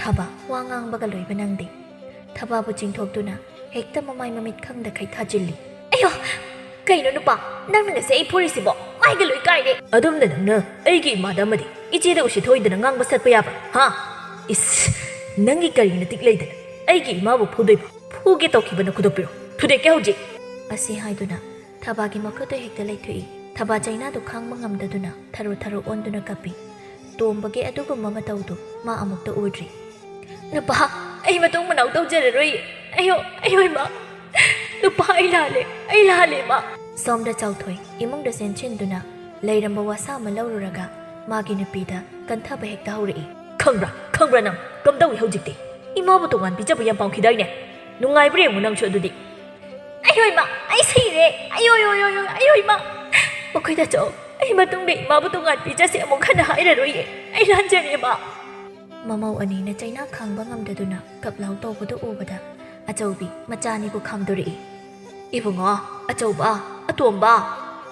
"ꯊꯕꯥ, ꯋꯥ ꯉꯥꯡꯕꯒ ꯂꯣꯏꯕ ꯅꯪꯗꯦ!" ꯊꯕꯥꯕꯨ ꯆꯤꯡꯊꯣꯛꯇꯨꯅ ꯍꯦꯛꯇ ꯃꯃꯥꯏ ꯃꯃꯤꯠ ꯈꯪꯗꯈꯩ ꯊꯥꯖꯤꯜꯂꯤ꯫ "ꯑꯌꯣ!" "ꯀꯩꯅꯣ ꯅꯨꯄꯥ, ꯅꯪꯅ ꯉꯁꯤ ꯑꯩ ꯐꯨꯔꯤꯁꯤꯕꯣ? ꯃꯥꯏꯒ ꯂꯣꯏ ꯀꯥꯏꯔꯦ!" "ꯑꯗꯨꯝꯅ ꯅꯪꯅ ꯑꯩꯒꯤ ꯏꯃꯥꯗ ꯑꯃꯗꯤ ꯏꯆꯦꯗ ꯎꯁꯤꯠ ꯊꯑꯣꯏꯗꯅ ꯉꯥꯡꯕ ꯁꯛꯄ ꯌꯥꯕ꯭ꯔꯥ? ꯍꯥ? ꯏꯁ, ꯅꯪꯒꯤ ꯀꯔꯤ ꯅꯇꯤꯛ ꯂꯩꯗꯅ ꯑꯩꯒꯤ ꯏꯃꯥꯕꯨ ꯐꯨꯗꯣꯏꯕ? ꯐꯨꯒꯦ ꯇꯧꯈꯤꯕ ꯅꯈꯨꯠꯇꯣ ꯄꯤꯔꯣ, ꯊꯨꯗꯦꯛꯀꯦ ꯍꯧꯖꯤꯛ!" ꯑꯁꯤ ꯍꯥꯏꯗꯨꯅ ꯊꯕꯥꯒꯤ ꯃꯈꯨꯠꯇꯨ ꯍꯦꯛꯇ ꯂꯩꯊꯣꯛꯏ꯫ ꯊꯕꯥ ꯆꯩꯅꯥꯗꯨ ꯈꯥꯡꯕ ꯉꯝꯗꯗꯨꯅ ꯊꯔꯣ ꯊꯔꯣ ꯑꯣꯟꯗꯨꯅ ꯀꯞꯄꯤ꯫ ꯇꯣꯝꯕꯒꯤ ꯑꯗꯨꯒꯨꯝꯕ ꯃꯇꯧꯗꯨ ꯃꯥ ꯑꯃꯨꯛꯇ ꯎꯗ꯭ꯔꯤ꯫ "ꯅꯨꯄꯥ, ꯑꯩ ꯃꯇꯨꯡ ꯃꯅꯥꯎ ꯇꯧꯖꯔꯔꯣꯏ꯫ ꯑꯌꯣ, ꯑꯌꯣ ꯏꯃꯥ! ꯅꯨꯄꯥ, ꯑꯩ ꯂꯥꯜꯂꯦ, ꯑꯩ ꯂꯥꯜꯂꯦ ꯏꯃꯥ!" ꯁꯣꯝꯗ ꯆꯥꯎꯊꯣꯏ ꯏꯃꯨꯡꯗ ꯆꯦꯟꯁꯤꯟꯗꯨꯅ ꯂꯩꯔꯝꯕ ꯋꯥꯁꯥ ꯑꯃ ꯂꯧꯔꯨꯔꯒ ꯃꯥꯒꯤ ꯅꯨꯄꯤꯗ ꯀꯟꯊꯕ ꯍꯦꯛꯇ ꯍꯧꯔꯛꯏ꯫ "ꯈꯪꯕ꯭ꯔꯥ, ꯈꯪꯕ꯭ꯔꯥ ꯅꯪ? ꯀꯝꯗꯧꯏ ꯍꯧꯖꯤꯛꯇꯤ? ꯏꯃꯥꯕꯨ ꯇꯣꯉꯥꯟ ꯄꯤꯖꯕ ꯌꯥꯝ ꯄꯥꯝꯈꯤꯗꯥꯏꯅꯦ? ꯅꯨꯡꯉꯥꯏꯕ꯭ꯔꯥ ꯌꯦꯡꯉꯨ ꯅꯪꯁꯨ ꯑꯗꯨꯗꯤ!" "ꯑꯌꯣ ꯏꯃꯥ, ꯑꯩ ꯁꯤꯔꯦ! ꯑꯌꯣ, ꯌꯣ, ꯌꯣ, ꯌꯣ, ꯑꯌꯣ ꯏꯃꯥ! ꯃꯈꯣꯏꯗ ꯆꯠꯂꯣ꯫ ꯑꯩ ꯃꯇꯨꯡꯗ ꯏꯃꯥꯕꯨ ꯇꯣꯉꯥꯟ ꯄꯤꯖꯁꯦ ꯑꯃꯨꯛ ꯍꯟꯅ ꯍꯥꯏꯔꯔꯣꯏꯌꯦ꯫ ꯑꯩ ꯂꯥꯟꯖꯔꯦ ꯏꯃꯥ!" ꯃꯃꯧ ꯑꯅꯤꯅ ꯆꯩꯅꯥ ꯈꯥꯡꯕ ꯉꯝꯗꯗꯨꯅ ꯀꯞ ꯂꯥꯎ ꯇꯧꯕꯗꯨ ꯎꯕꯗ ꯑꯆꯧꯕꯤ ꯃꯆꯥ ꯑꯅꯤꯕꯨ ꯈꯥꯝꯗꯣꯔꯛꯏ꯫ "ꯏꯕꯨꯡꯉꯣ, ꯑꯆꯧꯕ, ꯑꯇꯣꯝꯕ,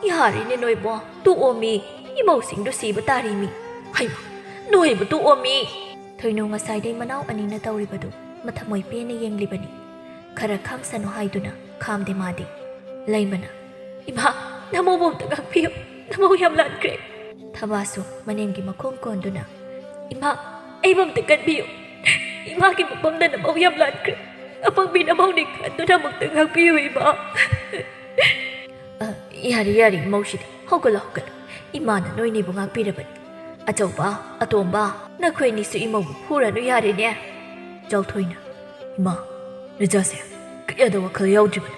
ꯌꯥꯔꯦꯅꯦ ꯅꯣꯏꯕꯣ, ꯇꯣꯛꯑꯣꯃꯤ, ꯏꯃꯧꯁꯤꯡꯗꯨ ꯁꯤꯕ ꯇꯥꯔꯤꯃꯤ꯫ ꯍꯩꯃꯥ, ꯅꯣꯏꯕꯨ ꯇꯣꯛꯑꯣꯃꯤ!" ꯊꯣꯏꯅꯨ ꯉꯁꯥꯏꯗꯩ ꯃꯅꯥꯎ ꯑꯅꯤꯅ ꯇꯧꯔꯤꯕꯗꯨ ꯃꯊꯃꯣꯏ ꯄꯦꯟꯅ ꯌꯦꯡꯂꯤꯕꯅꯤ꯫ ꯈꯔ ꯈꯥꯡꯁꯅꯨ ꯍꯥꯏꯗꯨꯅ ꯈꯥꯝꯗꯦ ꯃꯥꯗꯤ꯫ ꯂꯩꯃꯅ, "ꯏꯃꯥ, ꯅꯃꯧꯕꯨ ꯑꯝꯇ ꯉꯥꯛꯄꯤꯌꯨ, ꯅꯃꯧ ꯌꯥꯝ ꯂꯥꯟꯈ꯭ꯔꯦ!" ꯊꯕꯥꯁꯨ ꯃꯅꯦꯝꯒꯤ ꯃꯈꯣꯡ ꯀꯣꯟꯗꯨꯅ, "ꯏꯃꯥ, ꯑꯩꯕꯨ ꯑꯝꯇ ꯀꯟꯕꯤꯌꯨ꯫ ꯏꯃꯥꯒꯤ ꯃꯐꯝꯗ ꯅꯃꯧ ꯌꯥꯝ ꯂꯥꯟꯈ꯭ꯔꯦ꯫ ꯑꯄꯪꯕꯤ ꯅꯃꯧꯅꯤ ꯈꯟꯗꯨꯅ ꯑꯃꯨꯛꯇ ꯉꯥꯛꯄꯤꯌꯨ ꯏꯃꯥ!" "ꯑ, ꯌꯥꯔꯦ, ꯌꯥꯔꯦ, ꯏꯃꯧꯁꯤꯗꯤ꯫ ꯍꯧꯒꯠꯂꯣ, ꯍꯧꯒꯠꯂꯣ꯫ ꯏꯃꯥꯅ ꯅꯣꯏꯅꯤꯕꯨ ꯉꯥꯛꯄꯤꯔꯕꯅꯤ꯫ ꯑꯆꯧꯕ, ꯑꯇꯣꯝꯕ, ꯅꯈꯣꯏ ꯑꯅꯤꯁꯨ ꯏꯃꯧꯕꯨ ꯐꯨꯔꯅꯨ ꯌꯥꯔꯦꯅꯦ꯫" ꯆꯥꯎꯊꯣꯏꯅ, "ꯏꯃꯥ, ꯅꯆꯥꯁꯦ ꯀꯌꯥꯗ ꯋꯥꯈꯜ ꯌꯥꯎꯗ꯭ꯔꯤꯕꯅꯣ?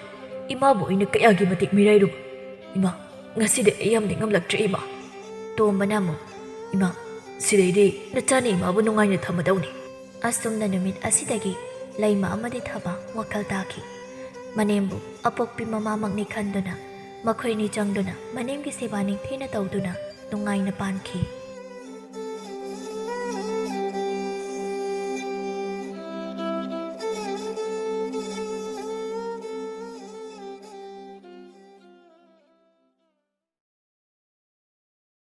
ꯏꯃꯥꯕꯨ ꯑꯩꯅ ꯀꯌꯥꯒꯤ ꯃꯇꯤꯛ ꯃꯤꯔꯥꯏꯔꯨꯕ? ꯏꯃꯥ, ꯉꯁꯤꯗꯤ ꯑꯩ ꯌꯥꯝꯗꯤ ꯉꯝꯂꯛꯇ꯭ꯔꯦ ꯏꯃꯥ꯫" ꯇꯣꯝꯕꯅ ꯑꯃꯨꯛ, "ꯏꯃꯥ, ꯁꯤꯗꯩꯗꯤ ꯅꯆꯥꯅ ꯏꯃꯥꯕꯨ ꯅꯨꯡꯉꯥꯏꯅ ꯊꯝꯃꯗꯧꯅꯤ꯫" ꯑꯁꯨꯝꯅ ꯅꯨꯃꯤꯠ ꯑꯁꯤꯗꯒꯤ ꯂꯩꯃ ꯑꯃꯗꯤ ꯊꯕ ꯋꯥꯈꯜ ꯇꯥꯈꯤ꯫ ꯃꯅꯦꯝꯕꯨ ꯑꯄꯣꯛꯄꯤ ꯃꯃꯥꯃꯛꯅꯤ ꯈꯟꯗꯨꯅ ꯃꯈꯣꯏꯅꯤ ꯆꯪꯗꯨꯅ ꯃꯅꯦꯝꯒꯤ ꯁꯦꯕꯥ ꯅꯤꯡꯊꯤꯅ ꯇꯧꯗꯨꯅ ꯅꯨꯡꯉꯥꯏꯅ ꯄꯥꯟꯈꯤ꯫